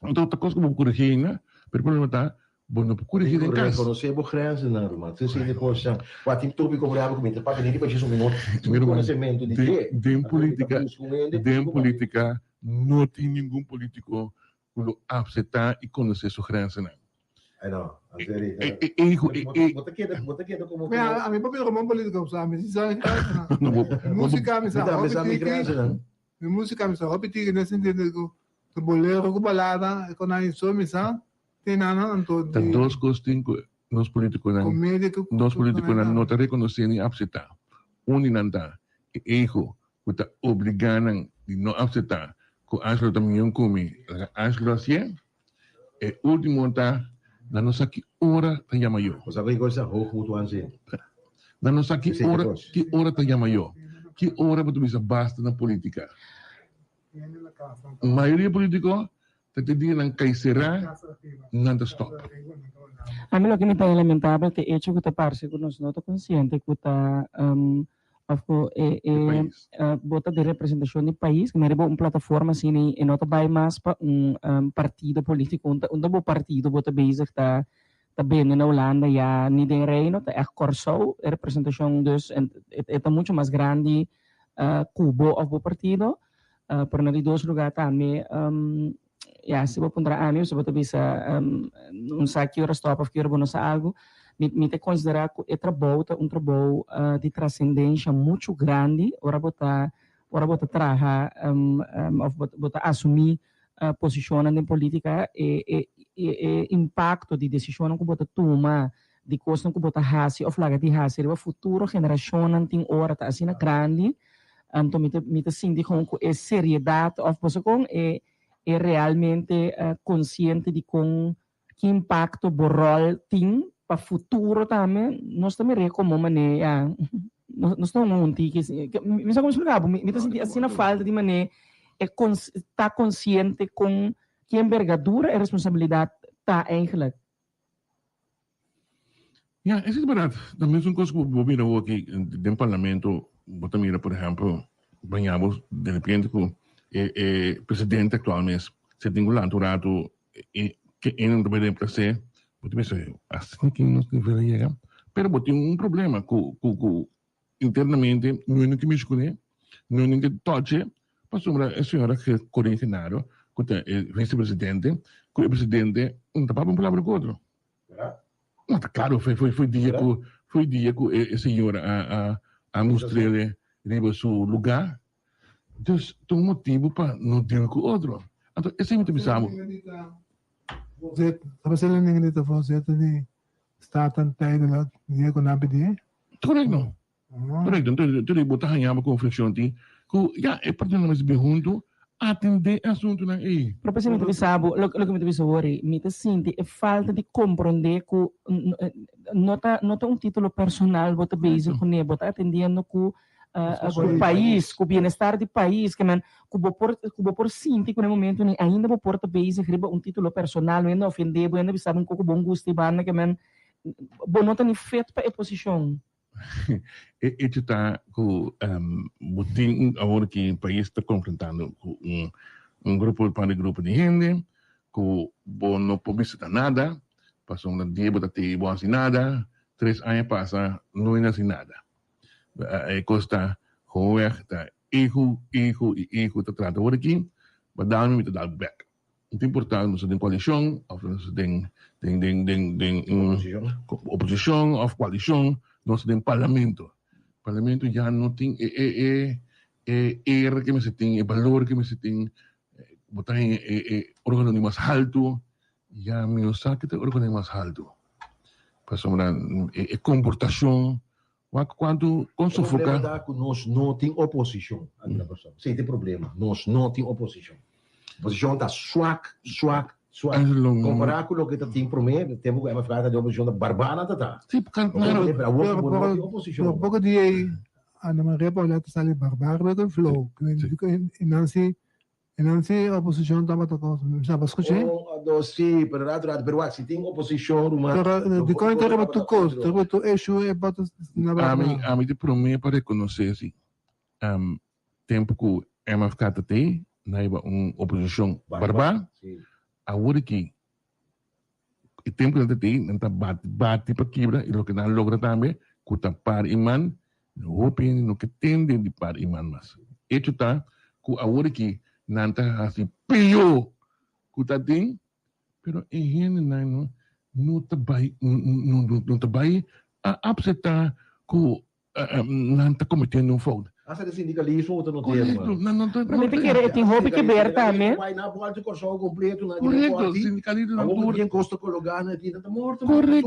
Anto ta kos ku bo por korigí ainda, pero e problema ta bo no por korigí den kas. Rekonosé bo grenzennan, ruman. Tin sinde kosnan. Wak tin tópiko por ehèmpel ku mi ta papia ni riba dje su mi no tin konosementu di dje. Den polítika, den polítika no tin ningun polítiko ku lo apseptá i konosé su grenzennan. Ai no, en serio. E e e e e Bo ta keda, bo ta keda como Mira, a mi papia ruman polítika, sa mi si sa No, bo bo Músika mi sa Mi tambe hopi sa mi tiki. grenzennan. Mi músika mi sa hopi tiki den sentido ku ta bolero ku balada e kon nan so mi sa tin nan anto Ta di dos kos tin ku nos politikonan komedia ku nos politikonan no ta rekonosé ni apseptá. Un di nan ta e ego ku ta obligá nan di no apseptá ku Angelo ta mion ku mi, laga Angelo hasié. E último ta nan no sa ki ora ta yama yo. Bo sa ku e kos ta hoogmoed waanzin. Nan no sa ki ora ki ora ta yama yo. Ki ora bo ta bisa basta na politica. Mayoria politico ta te dia nan kai sera nan ta stop. Ami loke mi ta lamentabel ta e hecho ku ta parse ku nos no ta konsiente ku ta Of ku e e bo ta den representashon di pais, ku riba un plataforma asina e no ta bai mas pa un partido politiko, un ta un ta bo partido bo ta bezig ta ta bende na Hulanda ya ni den Reino, ta ègt Kòrsou e representashon dus e ta mucho mas grandi ku bo òf bo partido. Pero na di dos lugá tambe ya si bo puntra ami si bo ta bisa un sa ki ora stop of ki ora bo no sa algu mi mi ta konsiderá ku e trabou ta un trabou di trasendensha muchu grandi ora bo ta ora bo ta traha of bo ta asumí posishonnan den polítika e e e impakto di desishonnan ku bo ta tuma di kosnan ku bo ta hasi of laga di hasi riba futuro generashonnan tin ora ta asina grandi Anto mi ta mi ta sinti kon ku e seriedat òf boso kon e e realmente konsiente di kon ki impakto bo ròl tin pa futuro tambe nos ta mir'é komo manera ya nos ta hunga un tiki mi sa komo splika bo mi ta sinti asina falta di manera e ta konsiente kon ki embergadura e responsabilidat ta eigenlijk. Ya, esei ta berdad. Ta mesun kos ku bo mira awor aki den parlamento, bo ta mira por ehempel, baña bo de repente ku e e presidente aktual mes se tin ku lanta un ratu e ke e no ta bai reemplase, bo ta pensa asina ki nos nivel a yega. Pero bo tin un problema ku ku ku internamente no e no ke mishi kuné, no e no ke toch'e, pasobra e señora Corina Genaro ku ta e vicepresidente ku e presidente no ta papia un palabra ku otro. No ta claro, foi foi foi dia ku foi dia ku e señora a a a mustrele riba su lugar. Dus ta un motibu pa no deal ku otro. Anto esei mi ta bisa bo. Voorzitter, ta ninguém ta voorzitter di Staten tijdelijk dia ku nan pidi? Correcto. Correcto. Entonces, entonces bo ta haña bo konflikshon tin ku ya e partidonan mester bin huntu atendé e asuntunan ei. Pero p'esei mi ta bisa bo, loke mi ta bisa awor ei, mi ta sinti e falta di komprondé ku no ta no ta un título personal bo ta bezig kuné, bo ta atendiendo ku. ku pais, ku bienestar di pais, ke men ku bo por ku bo por sinti ku na e momento ni ainda bo por ta bezig riba un titulo personal, bo hende a ofende bo, hende a bisa bo un koko bon gusta i banda ke men bo no ta ni fit pa e posishon. E hecho ta ku bo tin un awor ki pais ta konfrontando ku un un grupo un par di grupo di hende ku bo no por bisa ta nada pasobra dia bo ta tei bo hasi nada tres aña pasa no hende hasi nada. E kos ta gewoonweg ta ego ego i ego ta trata awor aki bo dal mi mi ta dal bo bek. No ta importa nos ta den koalishon of nos ta den den den den den un oposishon of koalishon nos ta den parlamento. Parlamento ya no tin e e e e era ke mester tin e balor ke mester tin bo ta haña e e organo di mas haltu ya mi no sa ke ta e organo di mas haltu pasobra e e komportashon Wak kuantu kon E problema sofoká. ta ku nos no tin oposishon aki na Kòrsou. Esei ta e problema, nos no tin oposishon. Oposishon ta swak, swak, swak. Angelo. Kompará ku loke ta tin promé, e tempu ku MFK ta den oposishon ta barbana ta ta. Sí, claro. Pero awor ku bo no tin oposishon. Pero poko di ei Ana Maria Paulette ta sali barbara ku flow. I nan si E nan si oposicion tabata cos, mi sa bo scuché? Un o dos si, pero rato rato, pero wak si tin oposicion ruman. Pero dicon e ta riba tur cos, ta riba tur issue e bota na baba. Ami ami di prome pa reconoce si tempo cu MFK ta tey na hiba un oposicion barba, awor aki e tempo cu nan ta tey nan ta bati bati pa kibra y loke nan a logra tambe cu ta par y man Hopi hende no ke tende di par i man mas. Echo ta ku awor aki nan ta hasi pio ku ta tin, pero e hendenan no no ta bai no ta bai a apseptá ku nan ta kometiendo un fout. Hasta den sindikalismo bo ta not'é, hermano. Korekto, nan no ta. Pero mi ta kere e tin hopi ke ber tambe. Korekto, sindikalismo nan tur. Korekto, tur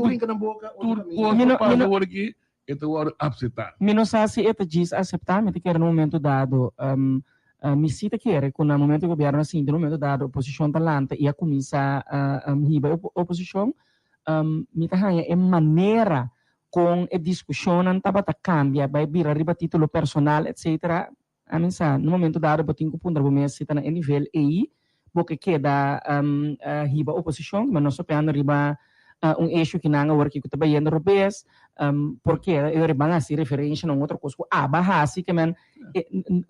kos ta pasa awor aki E ta wòrdu apseptá. Mi no sa si e ta djis aseptá, mi ta kere na un momento dado mi si ta kere ku na momento gobièrnu a sinti na un momento dado oposishon ta lanta i a kuminsá hiba e oposishon, mi ta haña e manera kon e diskushonnan tabata kambia bai bira riba titulo personal etcetera, ami sa na un momento dado bo tin ku puntra bo mes si ta na e nivel ei bo ke keda hiba oposishon, ma nos ta pende riba un issue ki nan awor ki ku ta bayendo robes, por keda e ora ban hasi referensha na un otro kos ku aba hasi ke men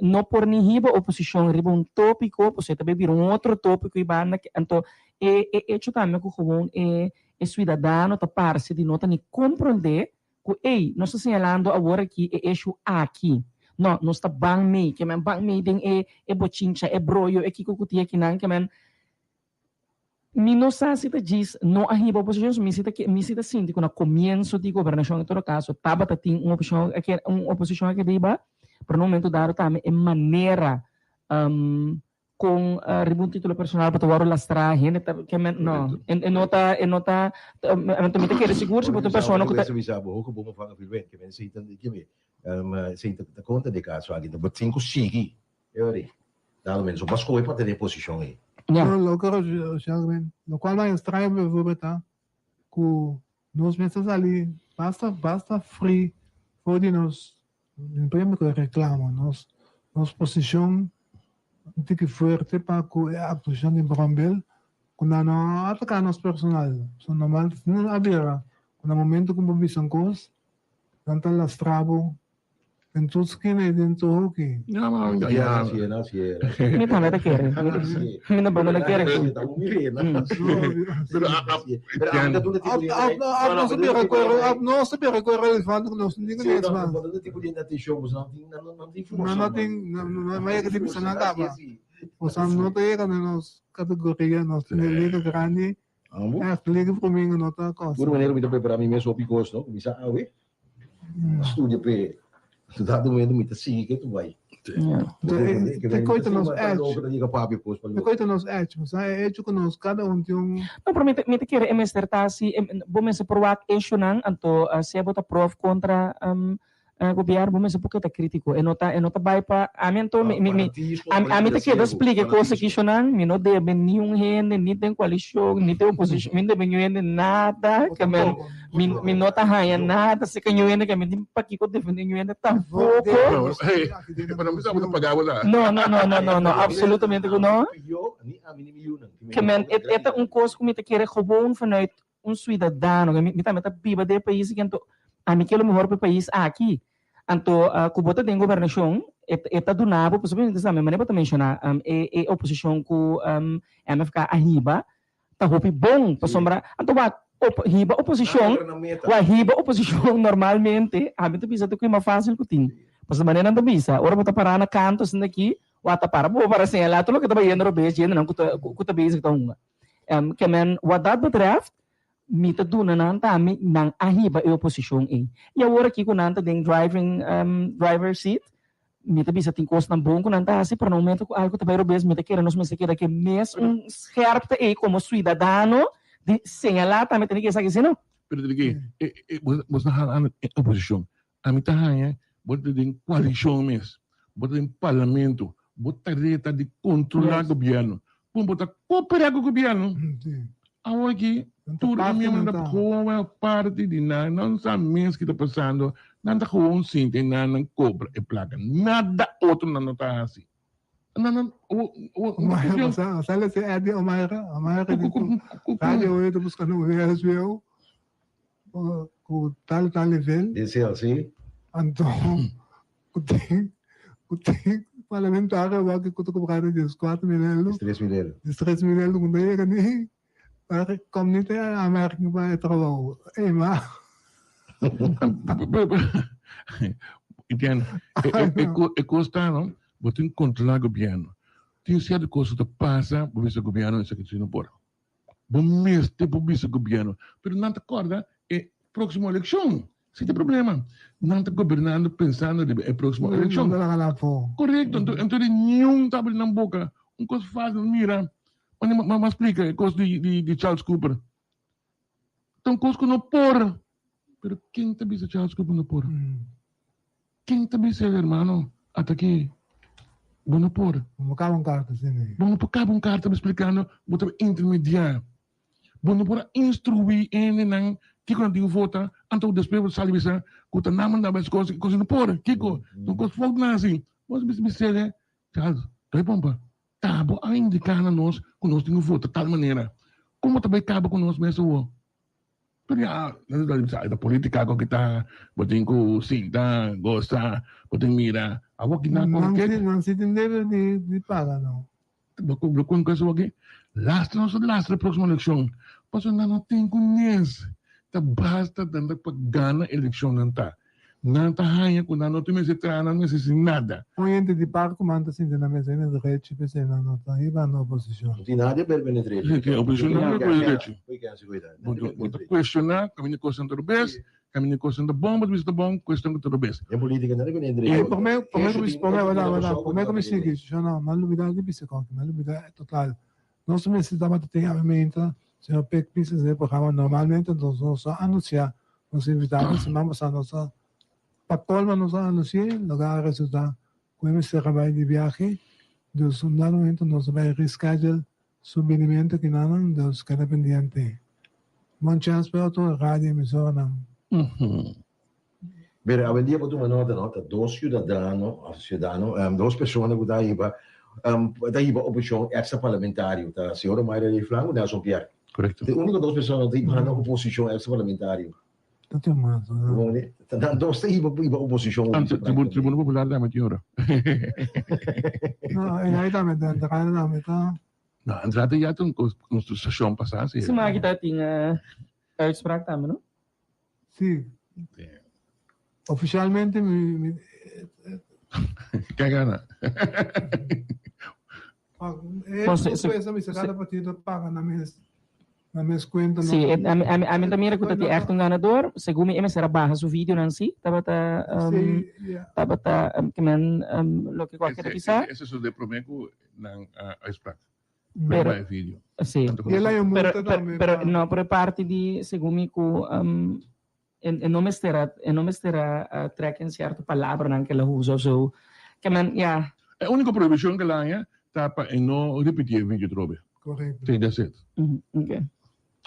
no por ni hiba oposishon riba un topiko pasobra e ta bay bira un otro topiko i banda anto e e hecho tambe ku gewoon e e suidadano ta parse di no ta ni kompronde Ku ey, nos ta señalando awor aki e issue aki. No, nos ta ban mei, ke men ban mei den e e bochincha, e broyo, e kiko ku tin akinan, ke men mi no sa si ta djis no a hiba oposishon, so mi si ta ke mi si ta sinti ku na komienso di gobernashon en todo kaso tabata tin un oposishon aki un oposishon aki riba, pero na un momento dado tambe e manera Con riba un titulo personal bo ta wòrdu lastrá, hende ta ke men no, e no ta e no ta anto mi ta kere sigur si bo ta un persona ku ta. Bisa bo hopi bo mevrouw Vilwen ke men sinta ke me sinta ta konta di e kaso aki bo tin ku sigui e ora ei dado men so bo a skohe pa tene e posishon ei. Ya. Pero loke lokual nan extraño bijvoorbeeld ta ku nos mester sali basta basta free for di nos Den prende ku e reklamo, nos nos posishon un tiki fuerte pa ku e aktuashon di Brombel ku nan no a ataká nos personal. So normal nan a bira ku na momento ku bo bisa un kos nan ta lastra bo den tur skina i den tur hoki. Ya, así es, así es. Mi tambe ta kere. Mi no no ta kere. Pero Ab no ta bira ku ab no ta bira ku e relevante ku nos no tin ku niks mas. Nan no tin no yega di bisa nan kaba. Boso no ta yega na nos kategoria nos tin e liga grandi ègt liga promingo no ta kos. Puro manera mi ta prepara mi mes hopi kos no kuminsá awe studia p'e dado momento mi ta sigui ke tu bai. Te koita nos echo. Te koita nos echo. Bo sa e echo ku nos kada un tin un. No, pero mi ta mi ta kere e mester ta si bo mester por wak eshonan anto sea bo ta prof kontra. Gobierno bo mester por keda critico e no ta e no ta bay pa ami anto mi mi mi ami ta keda splica e cos aki shonan mi no debe ni un hende ni den coalicion ni den oposicion mi no debe niun hende nada ke men mi mi no ta haya nada si ke niun hende ke mi tin pakiko defende niun hende tampoco no no no no no no absolutamente ku no ke men e ta un cos ku mi ta kere gewoon vanuit un suidadano, mi mi tambe ta biba den e pais aki, anto ami ke lo mehor pa e pais aki. Anto ku bo ta den gobernashon e e ta duna bo, pasobra mi ta sa manera bo ta menshoná e e oposishon ku MFK a hiba ta hopi bon, pasobra anto wak hiba oposishon, wak hiba oposishon normalmente ami ta bisa ta ku e mas fásil ku tin, pasobra manera nan ta bisa ora bo ta pará na kanto asina aki wak ta para bo para señalá tur loke ta bayendo robes djende nan ku ta ku ta bezig ta hunga. Ke men, wat dat betreft, mi ta duna nan tambe, nan a hiba e oposishon ei. I awor aki ku nan ta den driving, driver seat, mi ta bisa tin kosnan bon ku nan ta hasi, pero na momento ku algu ta bai robes, mi ta kere nos mester keda ku e mes un scherpte ei komo suidadano di señalá tambe tene ke esaki si no. Pero di ke, bo ta hala anda e oposishon. Ami ta haña bo ta den koalishon mes, bo ta den parlamento, bo tarea ta di kontrolá gobièrnu. Kon bo ta kooperá ku gobièrnu? Awor aki tur e miembronan ta gewoon parti di nan, nan sa mes ki ta pasando, nan ta gewoon sinti i nan nan kobra e plaka. Nada otro nan no ta hasi. Nan nan Omaira, sale si Eddie Omaira, Omaira di ku radio hoy ta buskando un VSBO. Ku tal tal nivel. Den CLC. Anto ku tin ku tin parlamentario awor ku ta kobrando dieskuater mil euro. Diestres mil euro. Diestres mil euro ku no yega ni kom ni te aanmerking pa e trabou. Ey ma. Entiende? E kos ta no, bo tin kontrola gobierno. Tin sierto kos ku ta pasa, bo bisa gobierno esaki si no por. Bo mester por bisa gobierno, pero nan ta corda e proximo eleccion. Si ta problema. Nan ta gobernando pensando riba e proximo eleccion. Correcto, anto anto di niun ta abri nan boca. Un cos facil, mira, mane m'a splica e cos di di di Charles Cooper. Ta un cos cu no por. Pero ken ta bisa Charles Cooper no por? Ken ta bisa el hermano ata ki bo no por. Bo no kaba un karta sin ei. Bo no por kaba un karta splikando bo ta intermediá. Bo no por a instruí hendenan kiko nan tin ku vota anto despues bo ta sali bisa ku ta nan manda bo es kos kos no por. Kiko? Un kos fout nan hasi. Bo a bisa bis'e Charles doi pompa ta bo a indiká na nos ku nos tin ku vota tal manera. Komo ta bai kaba ku nos mes awor? Pero ya, nan ta bisa, ta politica cu kita, bo tin cu sinta, goza, bo tin mira. Awor ki nan Nan si, nan si tin debe di, di paga no. Bo cu, bo cu eso aki, lastra nos lastra e proximo eleccion. Pasobra nan no tin cu nes. Ta basta nan ta pa gana eleccion nan ta. Nan ta haña ku nan no tin mester traha, nan no mester hasi nada. Un hende di par ku man ta sinti nan mester na drechi p'esei nan no ta hiba na oposishon. No tin nada di ber bene drechi. Si, tin oposishon no ta kohe drechi. Bo ta kuestioná kaminda kosnan ta robes, kaminda kosnan ta bon, bo ta bisa ta bon, kuestion ku ta robes. Den politika nada bene drechi. Promé promé ku mi promé wada wada promé ku mi sigui shona mi a lubida di bisa kòke mi a lubida total nos mester tabata tin awe señor Pek bisa den e programa normalmente nos nos a anunsiá Nos invitado siman pasá nos a pa colma nos a anuncié loke a resulta cu e mester a bay di viahe dus un dado momento nos a bay reschedule su binimento kinanan dus keda pendiente. Bon chance pa e otro radio emisoranan. Mira, awendia bo tuma nota no, ta dos ciudadano of ciudadano, dos persona cu ta hiba ta hiba oposicion extra parlamentario, ta señor Omaira Leeflang cu Nelson Pierre. Correcto. Ta e unico dos persona ta hiba na oposicion extra parlamentario. Ta tin mas, no? Ta nan dos ta hiba hiba oposicion. Anto Tribuna Popular tambe tin ora. No, e ahí tambe ta, entrada tambe ta. No, entrada ya ta un stacion pasa si. Si, maar aki ta tin uitspraak tambe, no? Sí. Oficialmente mi, mi Ke gana? E sorpresa mi sa cada partido paga na mes na mes cuenta. Sí, ami ami ami ta mira cu ta tin echt un ganador. Segun mi e mester a baha su videonan sí. Tabata um, tabata um, ke men um, loke cualkier a bisa. Ese es de prome cu nan a uitspraak. Pero, sí. Pero, pero, pero, no, pero parte di, segun mi, cu um, e no mester a e no mester a trek in cierto palabranan ku el a usa of zo. Ke men ya. E úniko prohibishon ku el a haña ta pa e no ripití e video atrobe. Korekto. Sí, that's it. Okay.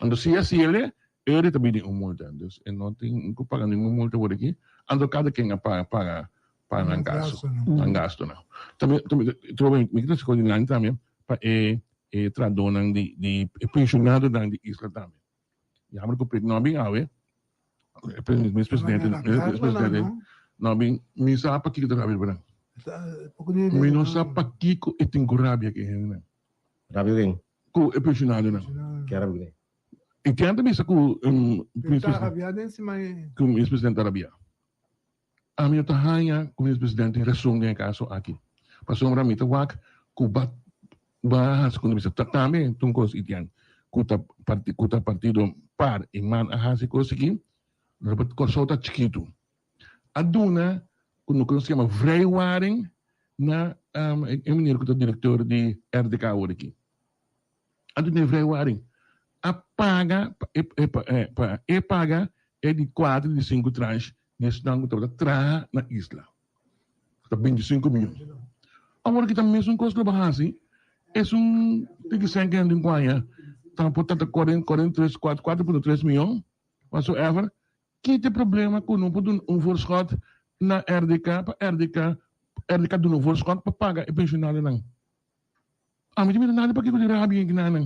Anto si e hasi el, e ta bini un multa. Dus e no tin ku paga ningun multa awor aki. Anto kada ken a paga paga pa nan gasto, nan gastonan. Tambe tambe trobe mi ta scoge nan tambe pa e e trahadónan di di e pensionadonan di isla tambe. Jammer ku Pik no a bin awe. E mes presidente mes presidente no a bin. Mi sa pakiko ta rabia pa nan. Mi no sa pakiko e tin ku rabia ku e hendenan. Rabia ku ken? Ku e pensionadonan. Ke rabia ku ken? E ken ta bisa ku ku mes presidente ta rabia. Ami no ta haña ku mes presidente tin rason den e kaso aki. Pasobra mi ta wak ku ba ba hasi ku no bisa ta tambe ta un kos itian ku ta ku ta partido par i man a hasi kos aki. Kòrsou ta chikitu. A duna ku loke nos ta yama vrijwaring na e meneer ku ta direktor di RDK awor aki. A duna e vrijwaring. A paga pa e paga e di kuater di sinku tranche di esnan ku tabata traha na isla. Ta bintisinku miyon. Awor ki ta mesun kos lo bo hasi, esun tiki sèn ku hende kuaña ta por ta 43, 4.3 miyon, whatsoever. Ki ta e problema ku no por duna un voorschot na RDK pa RDK RDK duna un voorschot pa paga e pensionadonan? Ami ta mira nada pakiko di rabia en kinanan.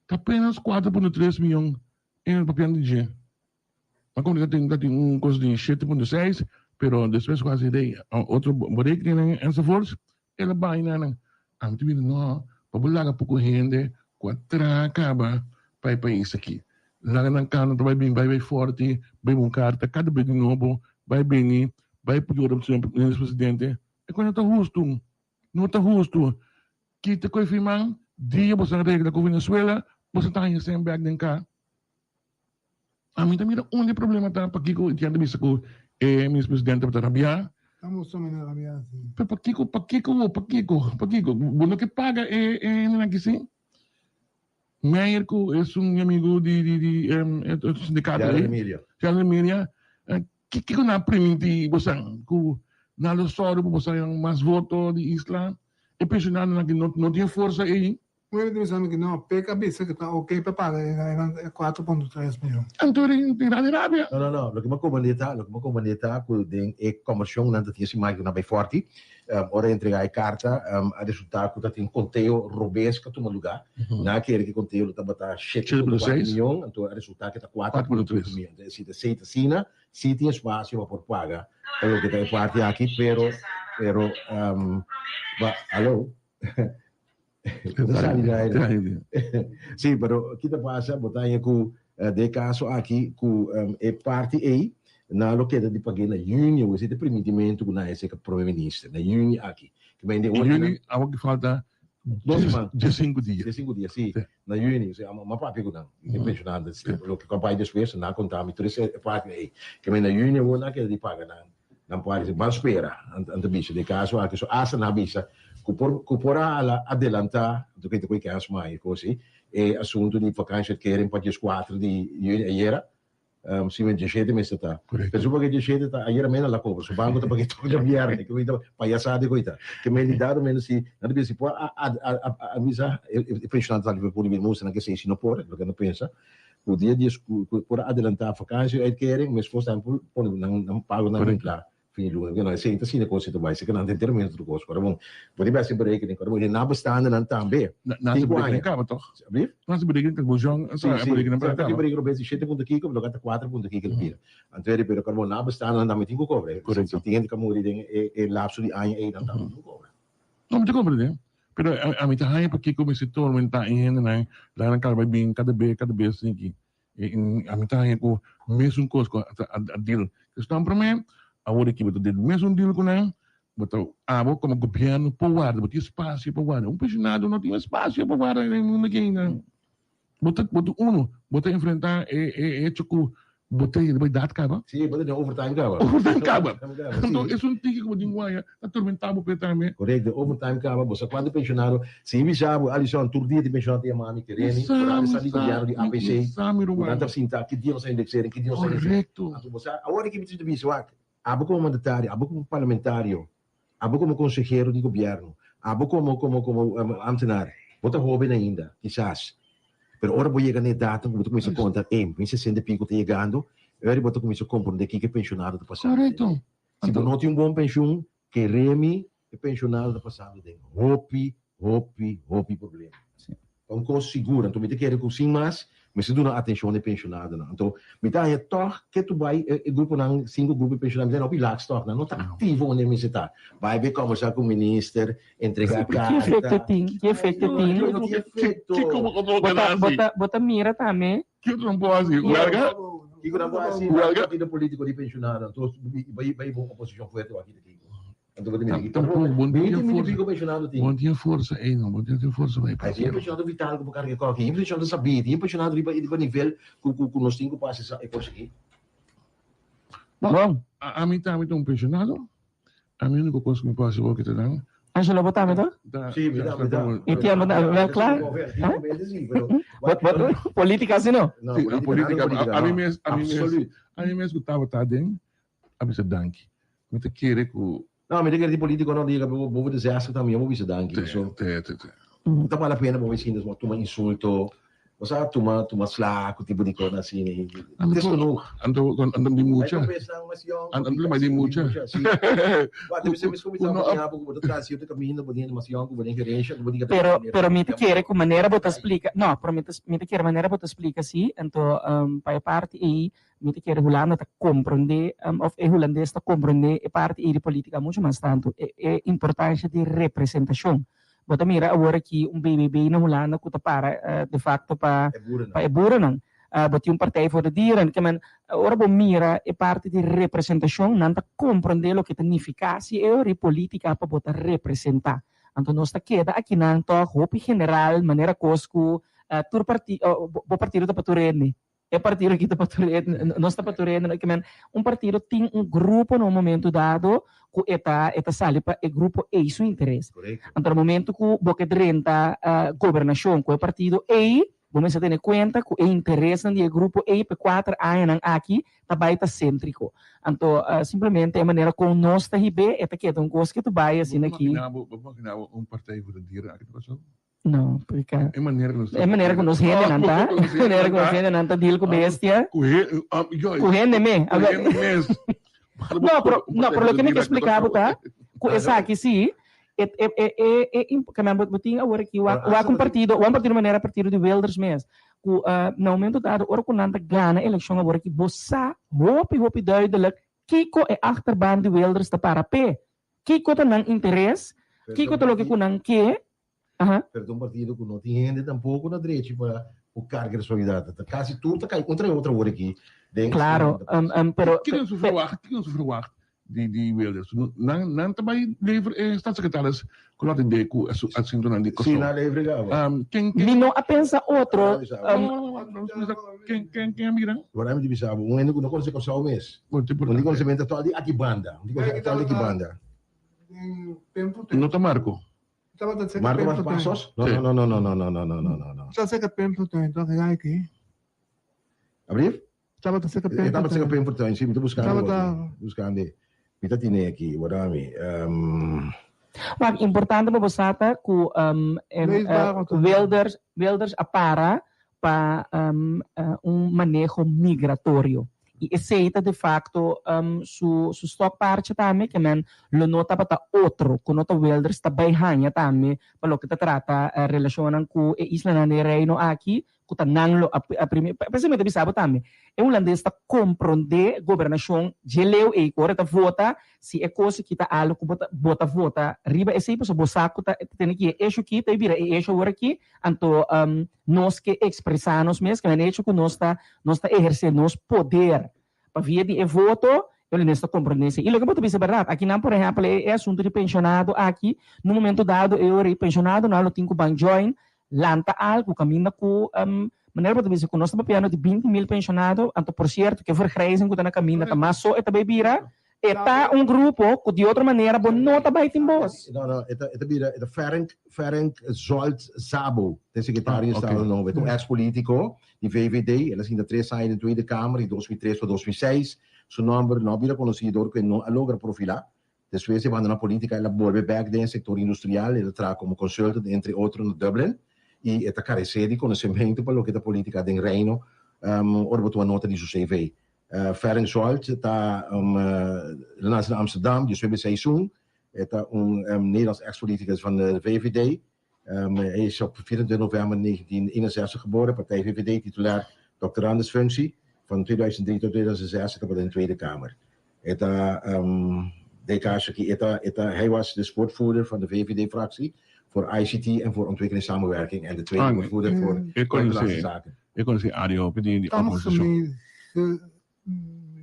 Ta apenas 4.3 miyon e nan papiando di dje. Ma komo ta tin ta tin un kos di 7.6 pero despues ku hasi de otro berekeningen enzovoorts el a bai nanan. Ami ta mira no pa bo laga poko hende ku a traha kaba pa e pais aki. Laga nan kano ta bai bin bai bai forti bai bon karta kada bes di nobo bai bini bai yora presidente e kos no ta hustu. No ta hustu. Kita ku e firman dia boso a regla ku Venezuela, boso ta haña sèn bèk den ka. Ami ta mira unda e problema ta, pakiko e tiende bisa ku e minister presidente tabata rabiá. Ta mustra manera rabiá si. Pero pakiko, pakiko bo, pakiko, pakiko? Bo no ke paga e e hendenan ki si? Meijer ku esun mi amigu di di di e sindikato Gerald ei. Emilia. Gerald Emilia. Kiko nan a primintí bosan? Ku nan lo sòru pa bosan haña mas voto di isla? E pensionadonan ki no tin e forsa ei. Bueno ta bisa mi ki no, Pek a bisa ku ta oke pa paga e 4.3 mion. Anto tin grandi rabia. No, no, no. Loke mi a komprendé ta, loke mi a komprendé ta ku den e kombershon nan ta tin esei ku nan bai fòrti. Ora a entregá e karta, a resultá ku ta tin konteo robes ku a tuma lugá. Nan a kere ku e konteo lo tabata 7.4 mion, anto a resultá ku ta 4.3 mion. Si ta esei ta asina, si tin espasio pa por paga pa loke ta e parti aki, pero, pero, ba, alo? Ta sali na aire. Si, pero ki ta pasa, bo ta haña ku den e kaso aki ku e parti ei nan lo keda di pag'é na yüni, awor esei ta e primitimentu ku nan a hasi ku prome minister, na yüni aki. Ki men den Yüni, ora awor ki falta Dos siman. diesinku dia. Diesinku dia, si, na yüni. Osea, mi a papia ku nan, mi ta impreshonante loke ku a bai despues, nan a konta mi tur e parti ei. Ki men na yüni awor nan a keda di paga nan. Nan por a disi, Ban spera. Nan ta bisa, Den kaso aki, so asta nan a bisa ku por ku por a ala adelantá, anto kende ku e kens mai e kos ei, e asuntu di vakantieuitkering pa dieskuater di yüni ayera, si men dieshete mester ta. Korekto. Pero supo ke dieshete ta ayera men a la kobra, su banko ta pag'é tur djabièrnè, ke mi ta payasada e koita. Ke men di dado menos si nan ta bisa si por a a avisa e penshonado ta por di mustra nan ke esei si no por, loke nan pensa. Ku dia di ku por adelantá vakantie uitkering, mes kos tambe por pone nan nan pago nan kla fin di luna. Bueno, esei ta asina kos ta bai, seke nan ta henter mes otro kos. Ora bon, bo tin bèstia berekening, ora bon, e nabestaandenan tambe Nan tin se ku berekening aña. kaba tòg? Ablief? Nan se berekening kaba, John Sí, sa sí. berekening Sa para ta kaba. berekening bes di shete punto kiko, lo ta kuater punto kiko lo bira. Anto eri pero ora bon, nabestaandenan tambe tin ku kobra. Korekto. Si tin hende ku a muri den e e lapso di aña ei, nan tambe tin ku kobra. No, mi ta comprende. Pero ami ta haña pakico mi si tormenta e hendenan laga nan caba bin cada be cada bes tin aki. Ami ta haña cu mesun cos cu a deal cu esnan prome, awor aki bo ta deal mesun deal cu nan, bo ta abo como gobierno por warda, bo tin espacio pa warda. Un pensionado no tin espacio pa warda den mundo aki ainda. Bo ta bo ta uno, bo ta enfrenta e e hecho cu. Bo ta yega bai dat kaba. Sí, bo ta den overtime kaba. Overtime kaba. Anto esun tiki ku bo tin guaña ta tormentá bo p'e tambe. Korekto, overtime kaba. Bo sa kuantu penshonado, si mi bisa bo, Alison, tur dia tin penshonado ta yama mi, Kereni, por a sa di gobièrnu di APC, ku nan ta sinta, ki dia nos a indexeren, ki dia nos a indexeren. Korekto. Anto bo sa, awor aki mi ta bisa, wak, abo komo mandatario, abo komo parlamentario, abo komo konsehero di gobièrnu, abo komo komo komo ambtenaar, bo ta hóben ainda, kisas, Pero ora bo yega na e data ku bo ta kuminsá konta, ey, mi sesenta i piko ta yegando, e ora bo ta kuminsá komprondé kiko e penshonado ta pasando den. Korekto. Si bo no tin un bon penshun, kere mi, e penshonado ta pasando den hopi, hopi, hopi problema. Ta un kos sigur. Anto mi ta kere ku sin mas mester duna atenshon na e penshonadonan. Anto mi ta haña tòg ke tu bai e gruponan, sinku grupo di penshonado, mi ta haña hopi laks tòg. Nan no ta aktivo manera mester ta. Bai bai kòmbersá ku minister, Entrega Ki efecto carta. tin? Ki efecto tin? No tin efecto. Kiko bo otro Bo ta ta, bo hasi? ta, bo ta mira tambe. Ki otro nan por hasi? Huelga? Kiko nan por hasi? Huelga? Partido politico di pensionado. Anto bai bai bon oposicion fuerte aki ta kiko. Anto bo ta mira ki. Tampoco bo no Binti tin mil y forsa. pico pensionado tin. Bo no tin forsa ey no. Bo no tin forsa pa e Ay, tin partido. pensionado vital ku bo carga koki. Tin pensionado sabí. Tin pensionado riba riba nivel ku ku ku nos tin ku pasa esa e kos aki. Bon. Ami tambe ta un pensionado. Ami único cos cu mi por haci awor ki ta nan. Angelo, bo tambe ta? Sí, mi ta, mi ta. I ti amo ta, wel klaar? Politica si no? No, Sí, a politica, politica. A mi mes, a mi mes, Absoluut. a mi mes cu tabata aden, a bisa danki. Mi ta kere cu. No, mi ta kere di politico no diga boven de 60 tambe, yo bo bisa danki. Te, So, te, te, te. ta bale la pena bo sinta tuma insulto, bo sa tuma tuma sla cu tipo di cosnan asina. Anto, Het is genoeg. anto, anto di mucha. Ay, confesan, mas jong, Anto di di mucha. Sí. Wa, te bisa mis comita Uno bo ya bo ta trans cierto camino, bo tin mas jong, bo tin gerencia, bo tin Pero, pero mi ta kere cu manera bo ta splica, no, pero mi ta, mi ta kere manera bo ta splica si, anto um, pa e parti ei mi ta kere Hulanda ta comprende, um, of e hulandes ta comprende e parti ei di politica mucho mas tanto, e, e importancia di representacion. Bo ta mira awor aki un BBB na Hulanda ku ta para de facto pa pa e burennan. Bo tin un Partij voor de Dieren. Ke men, ora bo mira e parti di representashon, nan ta komprondé loke ta nifiká si e ora e polítika pa bo ta representá. Anto nos ta keda akinan tòg hopi general manera kos ku tur parti bo partido ta pa tur hende. E partido aki ta pa tur hende, nos ta pa tur hende, ke men un partido tin un grupo na un momento dado ku e ta e ta sali pa e grupo ei su interes. Anto na momento ku bo ke drenta gobernashon ku e partido ei, bo mester tene kuenta ku e interesnan di e grupo ei pa e kuater añanan aki ta bai ta sentriko. Anto simplemente e manera kon nos ta hib'é e ta keda un kos ke ta bai asina aki. Bo por makina bo un partij voor de dieren aki ta pasó? No, porque E manera ku nos e manera ku nos hendenan ta, e manera ku nos hendenan ta deal ku bestia. Ku he, ah, yo, Ku hende me. Ku hende mes. No, pero, no, pero loke mi ke explica bo ta, ku esaki si, e, e, e, e, e, imp- ke men bo, bo tin awor aki wak, wak un partido, un partido manera partido di Wilders mes, ku ah, na momento dado ora ku nan ta gana elekshon awor aki, bo sa hopi, hopi duidelijk kiko e achterban di Wilders ta para p'e. Kiko ta nan interes? Kiko ta loke ku nan ke? Aha. Pero ta un partido ku no tin hende tampoko na drechi pa por karga responsabilidat. Ta kasi tur ta kai kontra e otro awor aki den Klaro, pero. Kiko nan su verwagt? Kiko nan su verwagt di di Wilders? Nan nan ta bai lever e staatssecretaris ku lo atendé ku e asuntunan di Kòrsou. Si nan lever kaba. Ken ken Mi no a pensa otro. Ken ken ken a mira? Wor ami ta bisa bo, un hende ku no konosé Kòrsou mes. Un di konosementu tòg di aki banda. Un di konosementu tòg di aki banda. No ta Marco. Marco Mas Passos? No, no, no, no, no, no, no, no, no, no, no. Abrief? Tabata seka E tabata seka Pim Pim Fortuyn, sí, mi ta buscando Tabata- aki, buscando. Mi ta tine aki, wada mi. Maar importante pa bo sa ta ku um, em, Luis eh, Barro tambe. Wilders, Wilders a para pa um, eh, un maneho migratorio. I esei ta de facto um, su, su stokpaardje tambe, ke men lo no tabata otro ku no ta Wilders ta bai haña tambe pa loke ta trata eh, relashonnan ku e islanan den Reino aki, ku ta nan lo a primi. P'esei mi ta bisa bo tambe, e hulandes ta komprondé gobernashon dje leu ei ku ora e ta vota, si e kos aki ta algu ku bo ta bo ta vota riba esei pasobra bo sa ku ta tene ki e esho aki ta bira e esho awor aki, anto nos ke ekspresá nos mes, ke hecho ku nos ta nos ta ehersé nos poder pa via di e voto, e hulandes ta komprondé esei. I loke bo ta bisa bèrdat, akinan por ehèmpel e asuntu di penshonado aki, na un momento dado e ora e penshonadonan lo tin ku ban join. Lanta algu kaminda ku manera bo ta bisa ku nos ta papiando di 20.000 penshonado, anto por sierto ku e vergrijzing ku ta na kaminda ta mas so e ta bai bira, e ta un grupo ku di otro manera bo no ta bai tin bos. No, no, e ta, e ta bira, e ta Ferenc, Ferenc Zsolt Szabo, ta e sekretario di Estado nobo. E ta un ex politiko di VVD, el a sinta tres aña den Tweede Kamer di 2003 pa 2006. Su nòmber no a bira konosí dor ku e no a logra profilá. Despues di a bandoná polítika el a bolbe bèk den e sektor industrial, el a traha komo consultant entre otro na Dublin i e ta karesé di konosementu pa loke ta polítika den Reino, ora bo tuma nota di su CV. Ferenc Zsolt ta el a nase na Amsterdam, diesnuebe seisun, e ta un Nederlands ex-politicus van de VVD. E is op 24 november 1961 geboren, partij VVD, titulair doctorandusfunctie. Van 2003 tot 2006 e tabata den Tweede Kamer. E ta den caso aki e ta e ta hij was dus woordvoerder van de VVD-fractie voor ICT en voor ontwikkelingssamenwerking en de tweede Ah, woordvoerder voor E buitenlandse konosé, zaken. e konosé Arie hopi di di oposishon.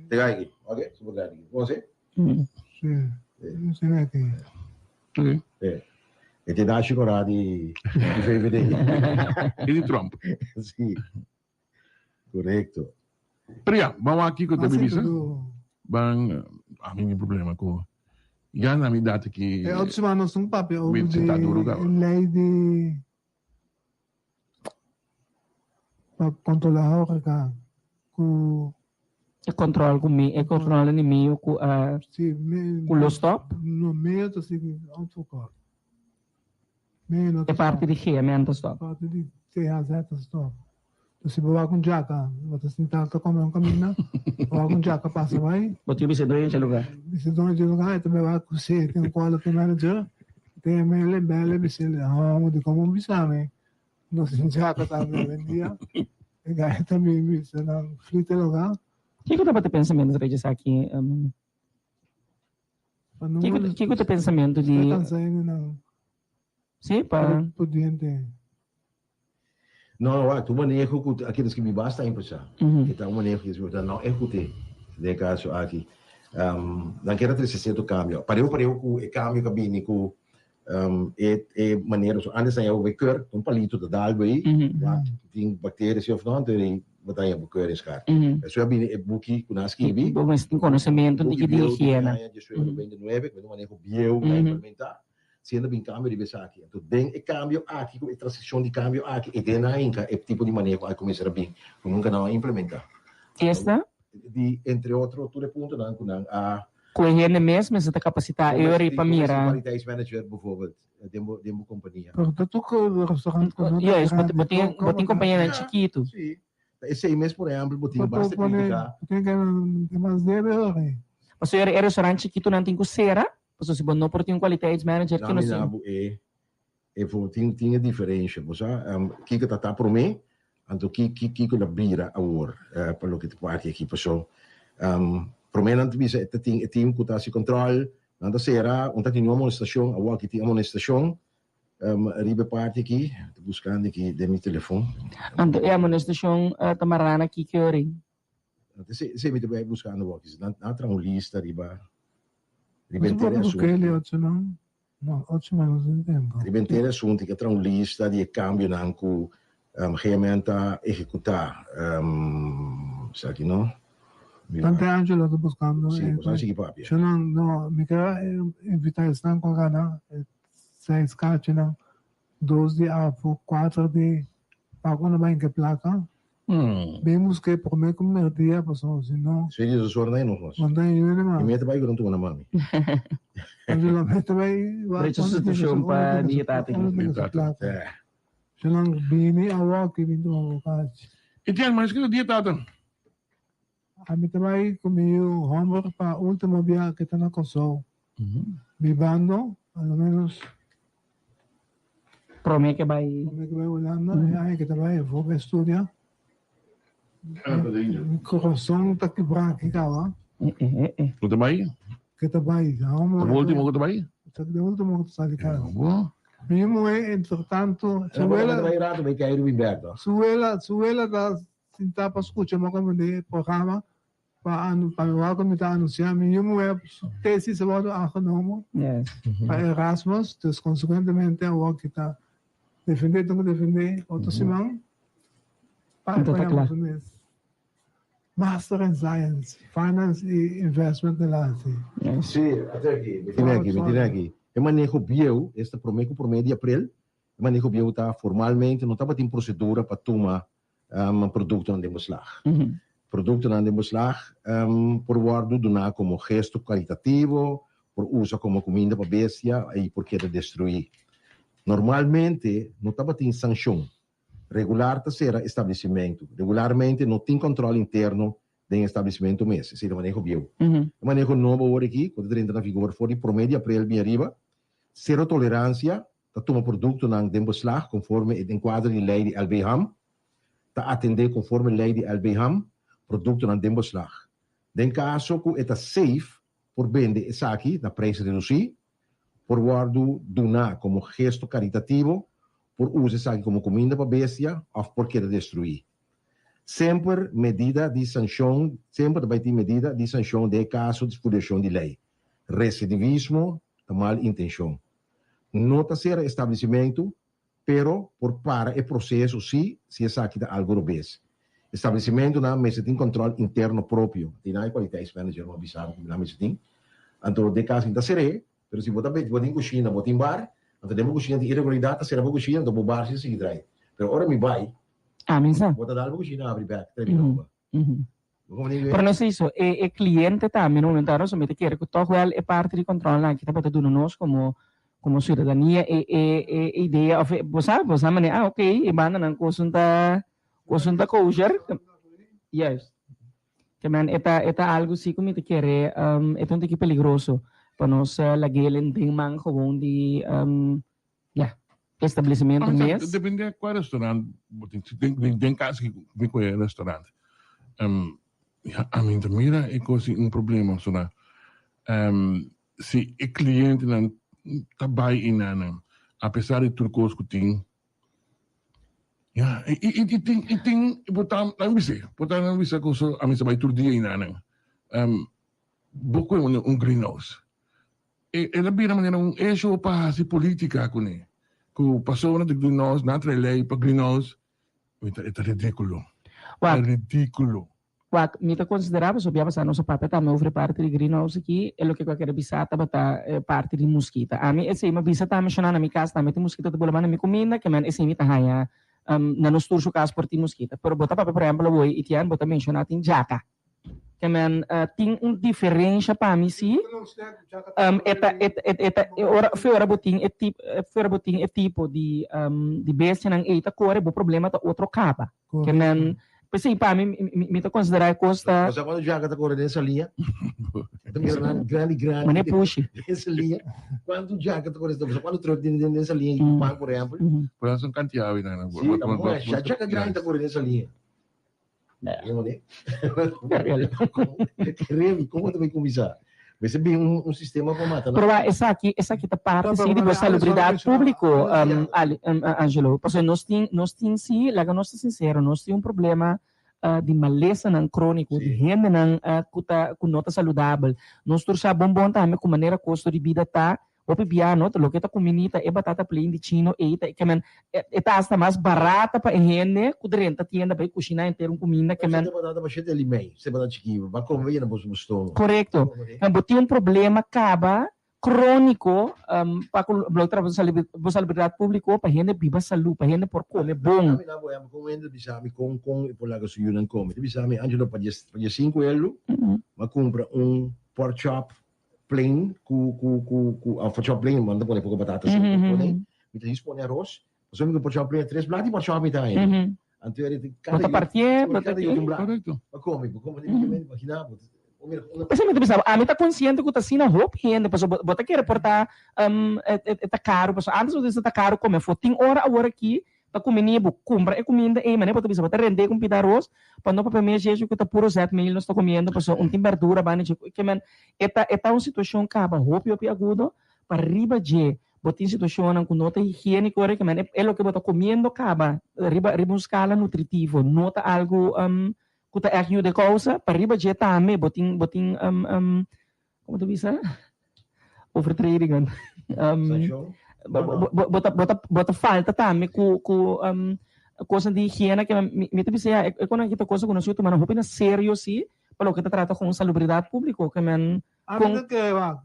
Te ga aki, oké, su bedrijf aki. Konosé? Sí, sí, aki. Oké. E. E te dashi kora di di VVD. I di Trump. Sí. Korekto. Pero ya, ban wak kiko ta bisa. Ban, ami tin problema ku ya na mi data ki. E otro semana nos tin papia over Mi di sentá duru kaba. lei di pa kontrolá horeca ku E kontrol ku mi, e kontrol di mio ku a si me ku lo stop. No mio ta sigui uitverkocht. Mio no ta E parti stop. di GMN ta stop. Parti di THZ ta stop. Dus si bo wak un djaka, bo ta sinta ta come un caminda, bo wak un djaka pasa bai. Bo tin bisa doño dje lugar. Bisa doño dje lugar, e ta bai wak ku si tin un quality manager, te mele bele bisele, oh, di como bisa mi, nos tin djaka tambe awendia. E gai ta mi bisa nan frite lugar. Kiko tabata e pensamentu riba esaki? Kiko kiko ta e pensamentu di. Sí, pa. No, no, wak, tu maneho ku a keda skibi basta aña pasá. E ta un maneho ku ta no ehekut'é den e kaso aki. Nan kier a trese sierto kambio. Pareu pareu ku e kambio ku a bini ku e e manera so antes nan yaba bo e keur, un palito ta dal bo ei, wak tin bakteria si òf no, anto ei bo ta haña bo keur en skar. Esei a bini e buki ku nan a skibi. Bo mester tin konosementu di Buki bieu di higiena. aña 1999, ku e maneho bieu ku nan a implementá. Siendo bin cambio riba esaki. Anto den e cambio aki cu e transicion di cambio aki e den a hinca e tipo di maneho aki cuminsa ta bin cu nunca nan a implementa. Esta? Di entre otro tur e puntonan cu nan a. Cu e hende mes mester ta capacita e ora pa mira. Como kwaliteitsmanager bijvoorbeeld den bo den bo compania. Pero ta tur cu restaurant cu no ta Juist, grandi. bo tin bo tin compañianan chikitu. Si. Ta esey mes por ehempel bo tin basta critica. Bo tin ke mas debe ora. Pasobra e restaurant chikitunan tin cu cera. Pasobra si bo no por tin un kwaliteitsmanager ke no Dami sin. na bo e e for tin tin e diferensha bo sa kiko ta ta prome anto ki ki kiko la bira awor pa loke ta parti aki paso prome nan ta bisa e ta tin e team ku ta hasi control nan ta sera un ta tin un amonestashon awor aki tin amonestashon riba e parti aki ta buskando aki den mi telefon. Anto e amonestashon ta mará na kiko ori? Esei mi ta bai buskando awor aki. Nan a traha un lista riba riba Nos henter por e busca asuntu. el ocho man. No, ocho man no tin tempo. Riba henter e asuntu ke traha un lista di e kambionan ku GMN ta ehekutá. Esaki no. Mi Tante Angelo ta buskando. Sí, boso a sigui papia. Yo no, no, mi kere invita esnan ku a gana e seis kachinan, dos di afo, kuater di Paco no bai ke plaka. Bin busk'é promé ku merdia pasobra si no. Sui di sosor na enoh nos. No ta yuda mas. I mi ta bai ku nan tuma na mami. Angelo mi ta bai Derecho sustitushon pa di e tata aki. Si nan bini awor ki bin tuma bo kachi. Etienne, mas ki di e tata? Ami ta bai ku mi yu hòmber pa último bia ke ta na Kòrsou. Bibando, a lo ménos. Promé ke bai. Promé ke bai Hulanda, e aña ke ta bai e for bai studia. Mi kurason ta kibrá aki kaba. Ku ta bai? Ke ta bai. Ta bo último ku ta bai? Ta e último ku ta sali kas. Mi muhé, entretanto, su wela. Su wela, su wela ta Sintá pa skucha mi komo di e programa pa pa mi wak mi ta anunsiá mi yu muhé su tesis a wòrdu aangenomen pa Erasmus, dus konsekuentemente awor ki ta. Defendé tin ku defendé otro siman pa Anto ta kla. Master in Science, Finance i Investment el a hasi. Sí, ata aki, mi tene aki, mi tene aki. E maneho bieu, esta promé ku promé di aprel, e maneho bieu ta formalmente no tabatin prosedura pa tuma produktonan den beslag. Produktonan den beslag por wòrdu duná komo gesto karitativo, por usa komo kuminda pa bestia i por keda destruí. Normalmente no tabatin sanshon. Regular ta sera establesimentu. Regularmente no tin kòntròl interno den establesimentu mes. Esei ta maneho bieu. E maneho nobo awor aki, ku ta drenta na vigor for di promé di aprel bin ariba, sero toleransia, ta tuma produktonan den beslag konforme e enkuadro di lei di LBHAM, ta atendé konforme lei di LBHAM produktonan den beslag. Den kaso ku e ta safe por bende esaki na preis redusí, por wòrdu duná komo gesto karitativo, por usa esaki komo kuminda pa bestia òf por keda destruí. Semper medida di sanshon Semper ta bai tin medida di sanshon den e kaso di spuliashon di lei. Residivismo ta mal intenshon. No ta sera establesimentu, pero por para e proseso si si esaki ta algu robes. Establesimentunan mester tin kòntròl interno propio. Tin nan e kwaliteitsmanager no a bisa bo ku nan mester tin. Anto den kaso ta ser'é, pero si bo ta bo tin kushina, bo tin bar, anto den bo kushina tin iregularidat ta sera bo kushina, anto bo bar si sigui drai. Pero ora mi bai, bo ta dal bo kushina habri bèk, trei mi noba. Pero no es eso, e, e cliente tambe no momento ahora mi ta kere ku toch wel e parte di control aki tabata duna nos como como ciudadanía e e e idea of e, bo sa, bo sa manera, ah ok, e bandanan kosun ta kosun ta kosher. Juist. Ke men e ta e ta algo si ku mi ta kere um, e ta un tiki peligroso pa nos uh, lag'el den man gewoon di um, Ya, establecimento mes. Depende kua restaurant bo tin. Si den den kas ki mi kohe restaurant. Um, ya, ami ta mira e kos un problema sona. Um, si e klientenan ta bai enanan, a pesar di tur kos ku tin, ya, i, i, i tin, i tin, bo ta, nan bis'é, bo ta nan bisa ku so, ami sa bai tur dia enanan. Um, bo kohe un greenhouse. E el a bira manera un issue pa hasi politica cune. Cu pasobra di greenhouse, nan a trae ley pa greenhouse. Mi ta, e ta ridiculo. Wak. Ta ridiculo. Wak, mi ta considera, pasobra bia pasa nos a papia tambe over e parti di greenhouse aki, e loke cu a kere bisa tabata e parti di muskita. Ami esey mi a bisa tambe shona na mi cas tambe tin muskita ta bula manda mi cuminda, ke men esey mi ta haya na nos tur su cas por tin muskita. Pero bo ta papia por ehempel awor Etienne, bo ta menciona tin djaka. Ke men tin un diferensha pa mi si. E ta e e ta ora fi ora bo tin e tip fi ora bo tin e tipo di di bestianan ei ta kore bo problema ta otro kaba. Ke men p'esei pa mi mi ta konsiderá e kos ta. Bo sa kuantu djaka ta kore den salia? Bo ta mira nan grandi grandi. Manera pushi. Den salia. Kuantu djaka ta kore? Bo sa kuantu truck tin den salia i pan por ehèmpel? Por nan son kantiawi nan. Si, ta masha djaka grandi ta kore den salia. Remy, como ta bay cuminsa? Mester bin un, un sistema pa mata nan. Pero wa esaki, esaki ta parte sí di bo salubridad público, um, Ali, um, Angelo. Pasobra nos tin, nos tin sí, laga nos ta sincero, nos tin un problema uh, di malesanan crónico, di hendenan uh, cu ta, cu no ta saludabel. Nos tur sa bon bon tambe cu manera costo di bida ta, Hopi bia no ta loke ta kumini ta e batata plain di chino ei ta ke men e ta hasta mas barata pa e hende ku drenta tienda bai kushina henter un kuminda ke men. Sete batata pa shete limei, sete batata chiki, ba kome yena bo stomo. Korekto. Men bo tin un problema kaba kroniko pa ku lo ta bo salubridat publiko pa hende biba salu, pa hende por kome bon. Ami na bo ehempel kon hende ta bisa mi kon kon e por laga su yunan kome. Ta bisa mi Angelo pa diesinku elu mi a kumpra un pork chop plain ku ku ku ku of pork chop plain bo ta pone poko batata si bo pone mi ta just pone aros pasobra mi ku pork chop plain tres blat di pork chop mi ta haña anto eri Bo ta kada partié bo ta kada yu tin un blat Correcto. pa come bo come di kimen imagina bo bo mira una P'esei mi ta bisa bo ami ta konsiente ku ta asina hopi hende pasobra bo bo ta kere por ta e ta karu pasobra antes bo ta bisa ta karu kome afó tin ora awor aki Ta kumini bo kumpra e kuminda ei manera bo ta bisa bo ta rende ku un pida aros pa no papia mes jeju ku ta puro zetmeel nos ta komiendo pasobra un tin berdura banda dje ke men e ta e ta un situashon kaba hopi hopi agudo pa riba dje bo tin situashonnan ku no ta higieniko ora ke men e loke bo ta komiendo kaba riba riba un skala nutritivo no ta algu ku ta ègt yuda e kousa pa riba dje tambe bo tin bo tin komo ta bisa overtredingen. Sanshon. Bo ta bo ta bo ta falta tambe ku ku kosnan di higiena ke mi ta bisa ya e konan aki ta kosa ku nos yu tuma nan hopi na serio si pa loke ta trata kon salubridat públiko ke men Ami ta kere wak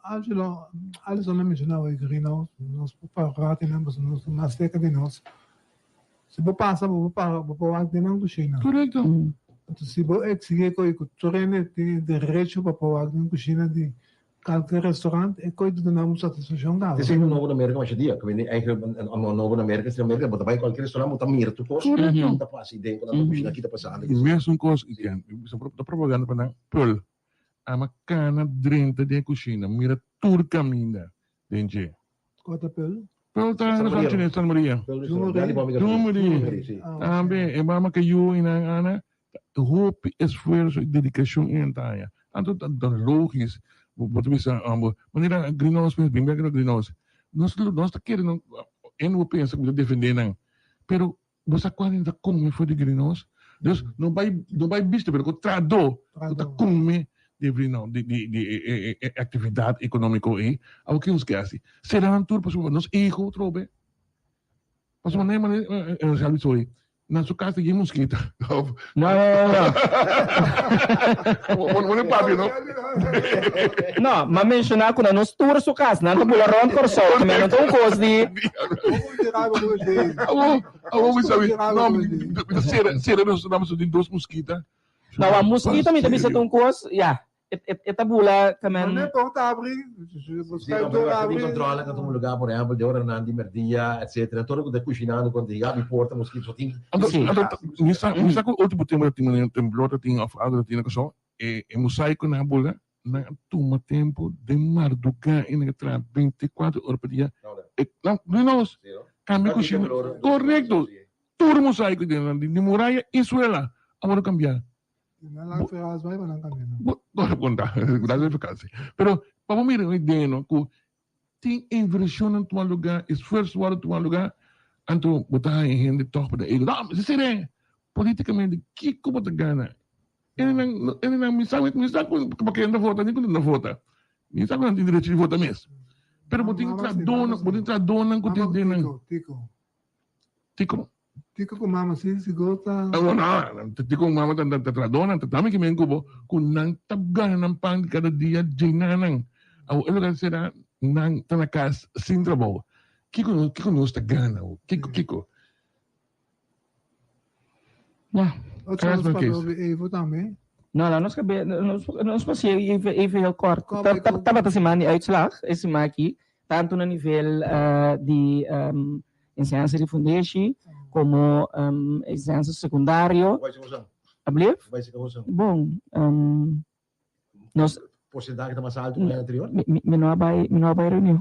Angelo Alison a menshona awe Greenhouse nos por para rati nan pasobra nos ta mas serka di nos si bo pasa bo por para bo por wak den nan kushina Korekto. Anto si bo eksige koe ku tur hende tin e derecho pa por wak den kushina di Kalke restaurant e koe ta duna un satisfakshon kaba. Esei ta nobo na Merka masha dia. Ku eigenlijk nobo na Merka, si na Merka bo ta bai kualke restaurant bo ta mira tur kos ku ta pasa i den ku nan ta kushina ki ta pasando. E mesun kos i ken ta propaganda pa nan pul ama kana drenta den e kushina mira tur kaminda den dje. Kua ta pul? Pul ta restaurant chines Santa Maria. Jumeri. Tambe e mama ke yu i nan ana Hopi esfuerso i dedikashon e hende ta haña. Anto ta logis bo ta bisa manera Greenhouse mes bin bek na Greenhouse. Nos nos ta kere no hende bo pensa ku bo ta defende nan pero bo sa kual hende ta kome for di Greenhouse? Dus no bai no bai bista pero ku trahadó ku ta kome di Greenhouse di di di e e aktividat ekonómiko ei awor ke nos ke hasi? Sera nan tur pasobra nos ego trobe. Pasobra nan e manera sorry Na su cas ta yen mosquito. No, no, no, no. Bo papia, no? No, m'a menciona cu na nos tur su cas, nan ta bula rond Corsou, me no ta un cos di... Awo, awo mi sabi, no, mi ta cera, cera nos, nos tin dos mosquita. No, a mosquito mi ta bisa ta un cos, ya, E ta bula kamen. Mane porta abri, Sí, no, pero tin controle na un lugar, por ejemplo, de ora nan di merdia, etcétera. Todo cu ta cushinando con ta habi porta, mosquito, so tin. Anto, Sí. anto, mi sa, mi sa cu ultimo tempo ta tin manera temblor ta tin of algo ta tin na Kòrsou, e e mosaico nan a bula, nan a tuma tempo den marduga i nan a traha 24 ora pa dia. E, nan, di nos, cambia cushina. Correcto. Tur mosaico den nan, di muraya i suela a wòrdu cambiá. Pero pa bo mira un idea no ku tin invershonnan tuma lugá, esfuerso wòrdu tuma lugá, anto bo ta haña hende tòg pa ta ego. No, mester ser'é. Politikamente kiko bo ta gana? Hendenan, hendenan mi sa mi sa ku pa ken ta vota ni ku no ta vota. Mi sa ku nan tin derecho di vota mes. Pero bo tin trahadónan, bo tin trahadónan ku tin den nan. Tiko. Tiko ku mama si sigur ta. No, no, tiko ku mama ta ta tradonan, ta tami kimen ku bo ku nan ta gana nan pan di kada dia djena nan. Awor e loke ta sera nan ta na kas sin trabou. Kiko kiko nos ta gana awor? Kiko kiko? Ja. Otro nos papia over Evo tambe. No, no, nos kabe, nos, nos pasé even, even heel kort. Tabata siman di uitslag, e siman aki, tanto na nivel uh, di um, enseñansa di fundeshi, como um, enseñansa secundario. Alblief? Bon, um, nos Porcentaje ta mas alto ku aña anterior? Mi, mi, mi no a bai, mi no a bai reunion.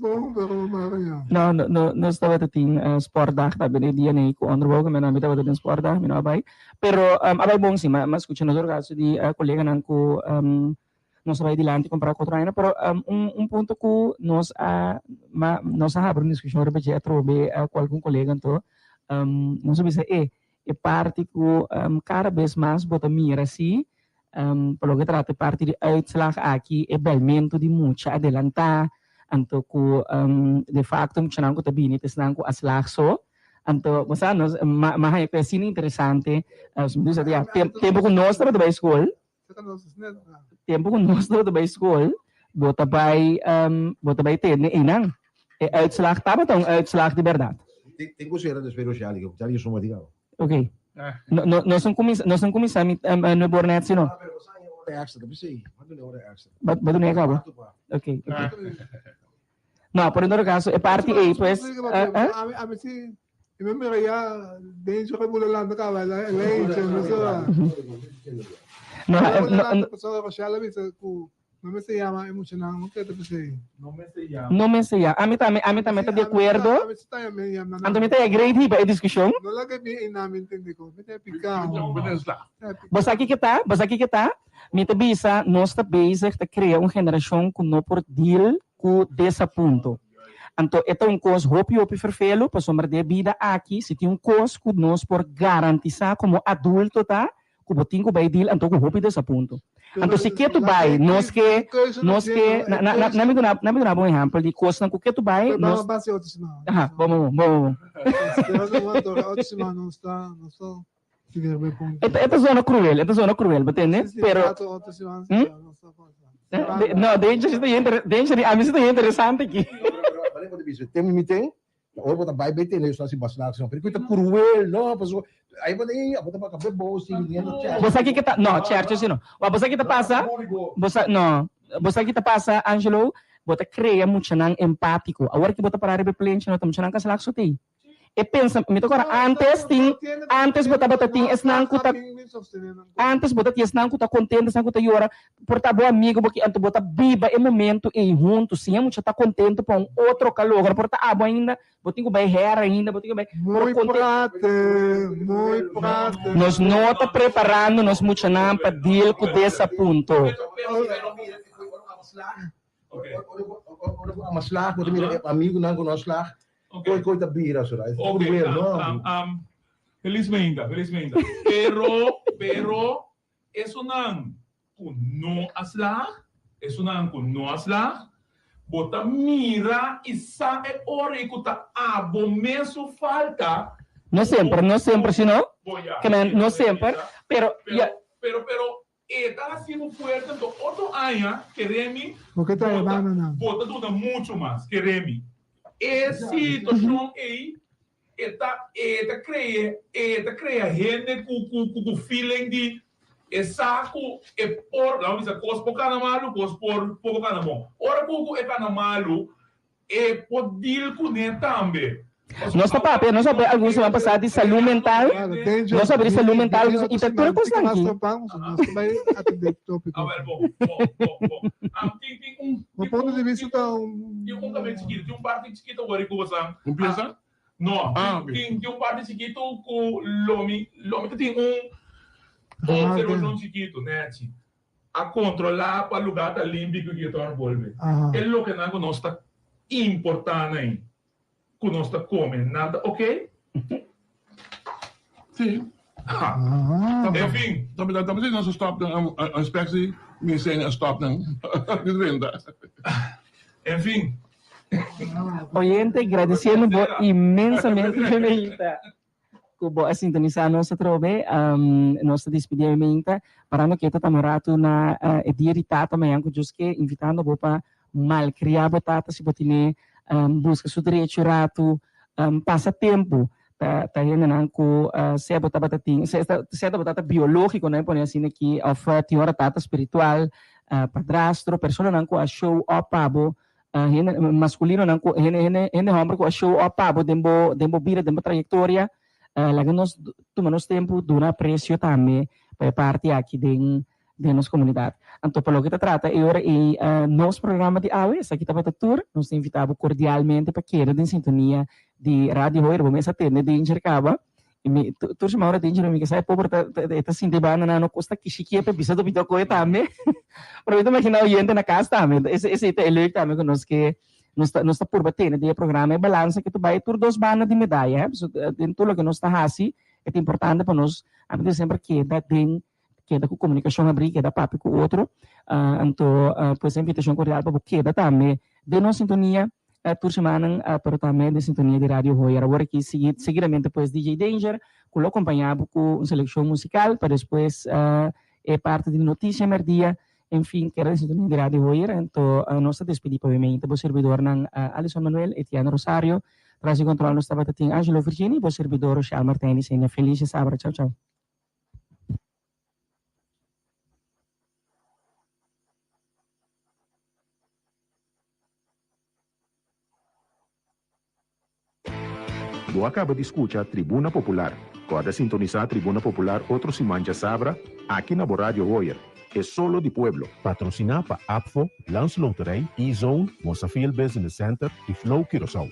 Bon, pero no bai reunion. No, no, no, nos tabata tin uh, sportdag tambe den dia nei ku onderbouw, mi no tabata den sportdag, mi no a bai. Pero um, a bai bon si, ma, ma skucha nos orgaso di uh, koleganan ku um, nos a bai dilanti kompará ku otro aña, pero um, un, un punto ku nos a, ma, nos a habri un diskushon riba dje atrobe uh, ku algun kolega anto, um, nos a bisa, e, E parti ku kada bes mas bo ta mira si, pa loke trata e parti di uitslag aki, e bèlmentu di mucha adelantá, anto ku de fakto muchanan ku ta bini ta esnan ku a slag so. Anto bo sa nos m'a haña ku e asina interesante, ya tempu ku nos tabata bai skol, tempu ku nos tabata bai skol, bo ta bai bo ta bai tende einan. E uitslag tabata un uitslag di bèrdat. Tin ku sera despues Roshali, ku ta suma di kaba. Ok. No, no, nos no kuminsá, nos no kuminsá mi no bor nèt si no. Ah, pero sa ora extra, ta p'esei. Ba duna ora extra. Ba ba duna e kaba? Ok, ok. No, por en todo caso, e parti ei, pues, Ami, ami si, i mi mira ya den su rebula lanta kaba, el a hincha, no sa. No, Rebula no, lanta, pasobra Rochelle a bisa ku no mester yama e muchanan, no ke ta p'esei. No mester yama. Ami tambe, ami tambe ta di akuerdo. Ami si ta yama, yama nan. Anto mi ta agree riba e diskushon. No laga mi einan mi intende kon, mi ta pika. Bo sa kiko ta? Bo sa kiko ta? Mi ta bisa nos ta bezig ta krea un generashon ku no por deal ku desapunto. Anto e ta un kos hopi hopi ferfelu pasobra den e bida aki si tin un kos ku nos por garantisa komo adulto ta ku bo tin ku bai deal anto ku hopi desapunto. Anto si ke tu bai, nos ke, nos ke, na, na, na, na mi duna, na mi duna bo un ehèmpel di kosnan ku ke tu bai, nos. Basi otro siman. Aha, bon, bon, bon, bon, bon. Nos ta, nos ta sigui riba e punto. E ta, e ta zona cruel, e ta zona cruel, bo tende? Pero. Hm? No, danger si ta inter, danger, ami si ta interesante aki. Tem mi ten, Ora bo ta bai bay tene sa si baslaag si pero ta cruel no paso ay bo ta abo ta baka be bo si viniendo church. Bo sa kiko ta no church si no. Wa bo sa ki ta pasa bo sa no bo sa ki ta pasa Angelo bo ta crea muchanan empatico awor ki bo ta para riba e plenchi no ta muchanan ka slaag so tey e pensa mi ta kora antes tin antes bo tabata tin esnan ku ta antes bo ta tin esnan ku ta contento esnan ku ta yora Por ta bo amigo bo ki anto bo ta biba e momento ei hunto sin e mucha ta contento pa un otro ka logra por ta abo ainda bo tin cu bay hera ainda bo tin cu bay pero Muy conte prate, muy prate. Nos no ta preparando nos muchanan pa deal cu desapunto. Ora cu ama slag bo ta mira e amigunan cu no a slag koe koe ta bira so right Ok, felizmente, felizmente. Pero, pero Esunnan ku no a slag, esunnan ku no a slag, bo ta mira i sa e ora ei ku ta abo mes su falta. No semper, no semper si no, ke men no semper, pero ya. Pero, pero e ta hasi bo fuerte, anto otro aña, kere mi, Bo ke trae banda nan. bo ta duna muchu mas, kere mi. E situashon ei E ta e ta krea e ta krea hende ku ku ku ku feeling di e sa ku e por laga bisa kos por kana malu kos por poko kana bon. Ora ku ku e kana malu e por deal kuné tambe. Nos ta papia nos papia algun siman pasá di salú mental nos papia di salú mental i ta tur e kosnan aki. Awel bon bon bon bon. Tin tin un tin un kabel chikitu tin un parti chikitu wor ku bosan Un pieza? No, tin tin un parti chikitu ku lo mi lo mi ta tin un observashon chikitu, nèchi. A kontrolá pa lugá ta limpi ku ki torn bolbe. E lokenan ku nos ta importá na ei, ku nos ta kome, nan ta oke? Sí. En fin. Ta ta nos a stop nan, inspectie ministerie a stop nan di drenta. En fin. Oyente, gradiciendo bo inmensamente Meita cu bo a sintonisa nos atrobe. Nos ta despidi awe Meita, parando cu e ta tama un rato na e dia di tata mañan cu Dios ke, invitando bo pa malcria bo tata si bo tine, busca su derecho rato, pasa tempo ta ta hendenan cu sea bo tabata tin, sea bo tata biologico nan e pone asina aki of tin ora tata spiritual, padrastro, personanan cu a show up pa bo, hende masculinonan cu hende hende hende homber cu a show up pa bo den bo den bo bida, den bo trayectoria, laga nos tuma nos tempo duna aprecio tambe pa e parti aki den den nos comunidad. Anto pa loke ta trata e ora ei nos programa di awe, esaki tabata tur. Nos ta invita bo cordialmente pa keda den sintonia di Radio Hoyer. Bo mes a tende Danger caba. Y mi, tur siman ora Danger mi ke sa e pober ta, e ta sinti banda nan no costa kishikie pa bisa dopito koe tambe. Pero mi ta imagina oyente na cas tambe. Ese, esei ta e leuk tambe cu nos ke, nos ta, nos ta purba tene den e programa e balansa ke ta bai tur dos banda di medaya, he. So, den tur loke nos ta haci, e ta importante pa nos, ami ta semper keda den Keda ku komunikashon abrí, keda papia ku otro. Anto pues e invitashon kordial pa bo keda tambe den nos sintonia tur simannan, pero tambe den sintonia di Radio Hoyer. Awor aki sigui seguidamente pues DJ Danger ku lo kompañá bo ku un selekshon musikal pa despues e parti di notisia mèrdia. En fin, keda den sintonia di Radio Hoyer. Anto nos ta despedí pa obviamente bo sirbidornan Alison Manuel, Etienne Rosario, tras di kontròl nos tabata tin Angelo Virginie, bo sirbidor Rochelle Martijn di Senia. Feliz djasabra. Chau chau. Bo a kaba di skucha Tribuna Popular. Kòrda sintonisá Tribuna Popular otro siman djasabra aki na bo Radio Hoyer, e solo di pueblo. Patrosiná pa APFO, Landsloterij, E-Zone, Mosafil Business Center i Flow Curaçao.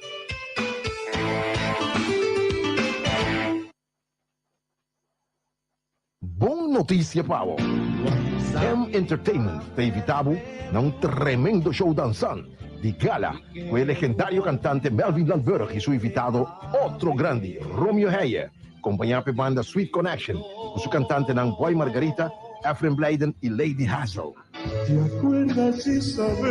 Bon noticia pa bo! M Entertainment ta invita bo na un tremendo show dansan di gala cu e legendario cantante Melvin Landburg y su invitado otro grandi Romeo Heije, compaña p'e banda Sweet Connection cu su cantantenan Boy Margarita. Efraim Blijden i Lady Hazel.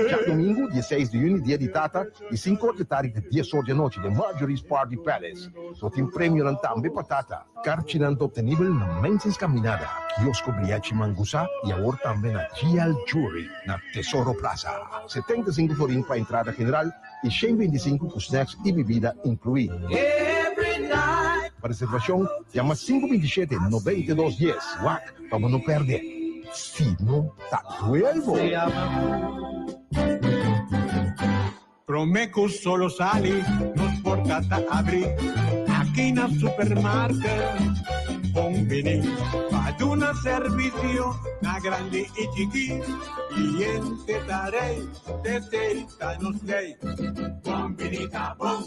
Djadomingu, dieseis di yüni, Dia di Tata, di sinku or di tardi te dies or di anochi den Marjorie's Party Palace. Lo tin premionan tambe pa tata. Karchinan ta obtenibel na Menses Caminada, Kiosko Bliachi Mangusa i awor tambe na GL Jewelry na Tesoro Plaza. 75 florin pa entrada general i 125 ku snacks i bibida inkluí. Pa reservashon yama 527 92 dies. Wak pa bo no pèrdè, si no ta duel bo! Prome cu solo sali, nos porta ta abri aki na supermarket. Bon bini pa duna servicio na grandi y chiki. Cliente ta rey, desey ta nos ley. Bon bini ta bon,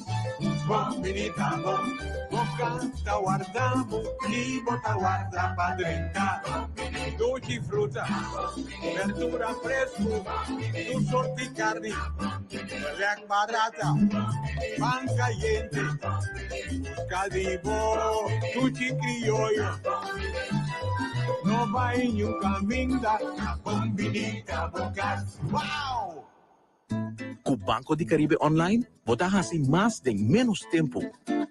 bon bini ta bon. Boca ta warda bo y bo ta warda pa drenta. Dushi fruta. Berdura fresku, tur sorti karni, rèk barata, pan kayente, buska di bo sushi krioyo. No bai niun kaminda, ta bon bini ta bo kas. Wow! Ku Banco di Caribe Online bo ta hasi mas den ménos tempu.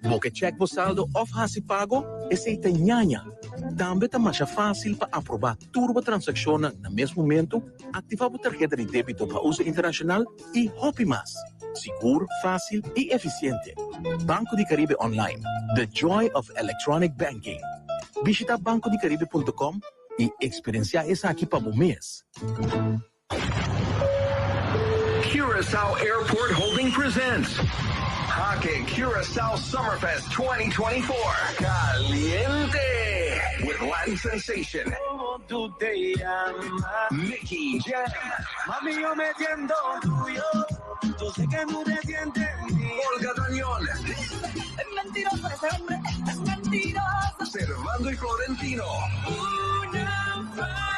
Bo ke chèk bo saldo òf hasi pago? Esei ta ñaña! Tambe ta masha fásil pa aprobá tur bo transakshonnan na mes momentu, aktivá bo tarheta di débito pa uso internashonal i hopi mas. Sigur, fásil i efisiente. Banco di Caribe Online, the joy of electronic banking. Bishitá bancodicaribe punto com i eksperensiá esaki pa bo mes. Curaçao Airport Holding presents Hake Curaçao Summerfest 2024 Caliente with Latin sensation Nicky Jam Olga Tañón Servando y Florentino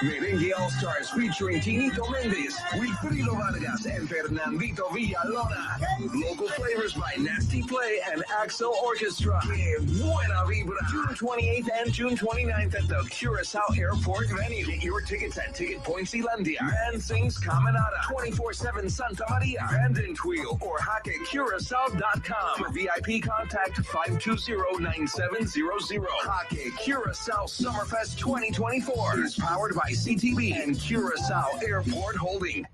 Merengue All Stars featuring Tinito Mendez, Wilfrido Vargas and Fernandito Villalona. Local flavors by Nasty Play and Axel Orchestra. Que buena vibra. June 28th and June 29th at the Curacao Airport venue. Get your tickets at Ticket Point Zealandia, Man Sings Caminada, 24-7 Santa Maria, Vanden Tweel, or HakeCuracao.com. For VIP contact 520-9700. Hake Curacao Summerfest 2024 is powered by CTB and Curacao Airport Holding.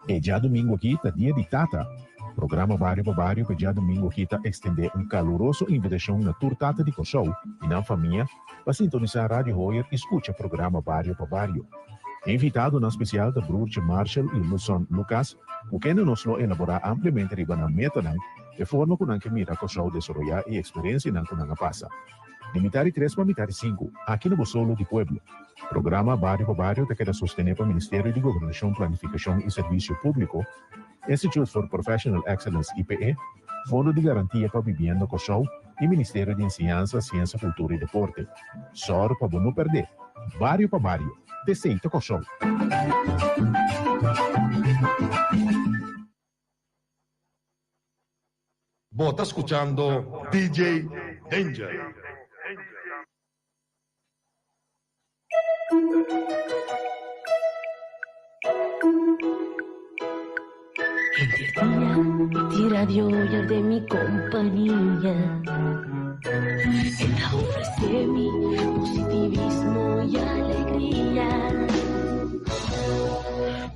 E djadumingu aki ta Dia di Tata. Programa Bario pa Bario pa e djadumingu aki ta ekstendé un kaluroso invitashon na tur tata di Kòrsou i nan famia pa sintonisá Radio Hoyer i skucha programa Bario pa Bario. E invitadonan spesial ta Broertje Marshall i Luson Lucas, ku kende nos lo elaborá ampliamente riba nan metanan, e forma ku nan ke mira Kòrsou desaroyá i eksperensianan ku nan a pasa. Di mitar di tres pa mitar di sinku, aki na bo Solo di Pueblo. Programa Bario pa Bario ta keda sostené pa Ministerio di Gobernashon, Planifikashon i Servisio Públiko, Institute for Professional Excellence, IPE, Fondo di Garantia pa Bibienda Kòrsou i Ministerio di Enseñansa, Siensa, Kultura i Deporte. Sòru pa bo no pèrdè. Bario pa bario, t'esei ta Kòrsou. Bo ta skuchando DJ Danger. Henter dia di radio ya den mi kompania. E ta ofresé mi positivismo i alegria.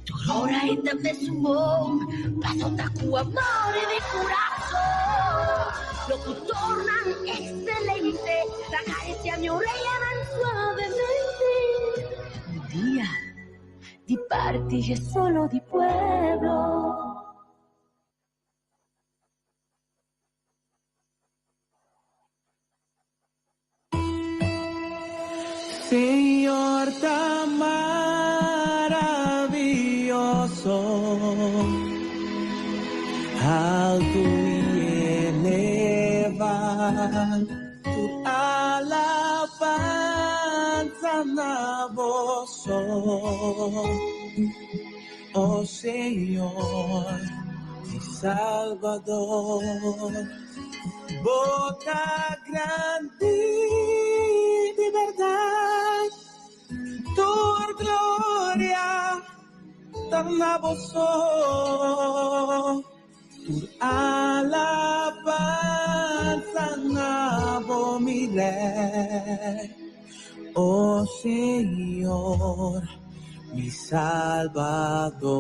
Tur ora e ta mesun bon, paso ta ku amor i di kurason. Lokutornan ekselente ta karisiá mi oreyanan suavemente. Mi dia di parti dje solo di pueblo. Señor ta maravioso, altu i eleva, tur alabansa na bo so, o Señor, mi Salbador. Bo ta grandi di berdad. Ta na bo so tur alabansa na bo mi Rei, o Señor, mi Salbador.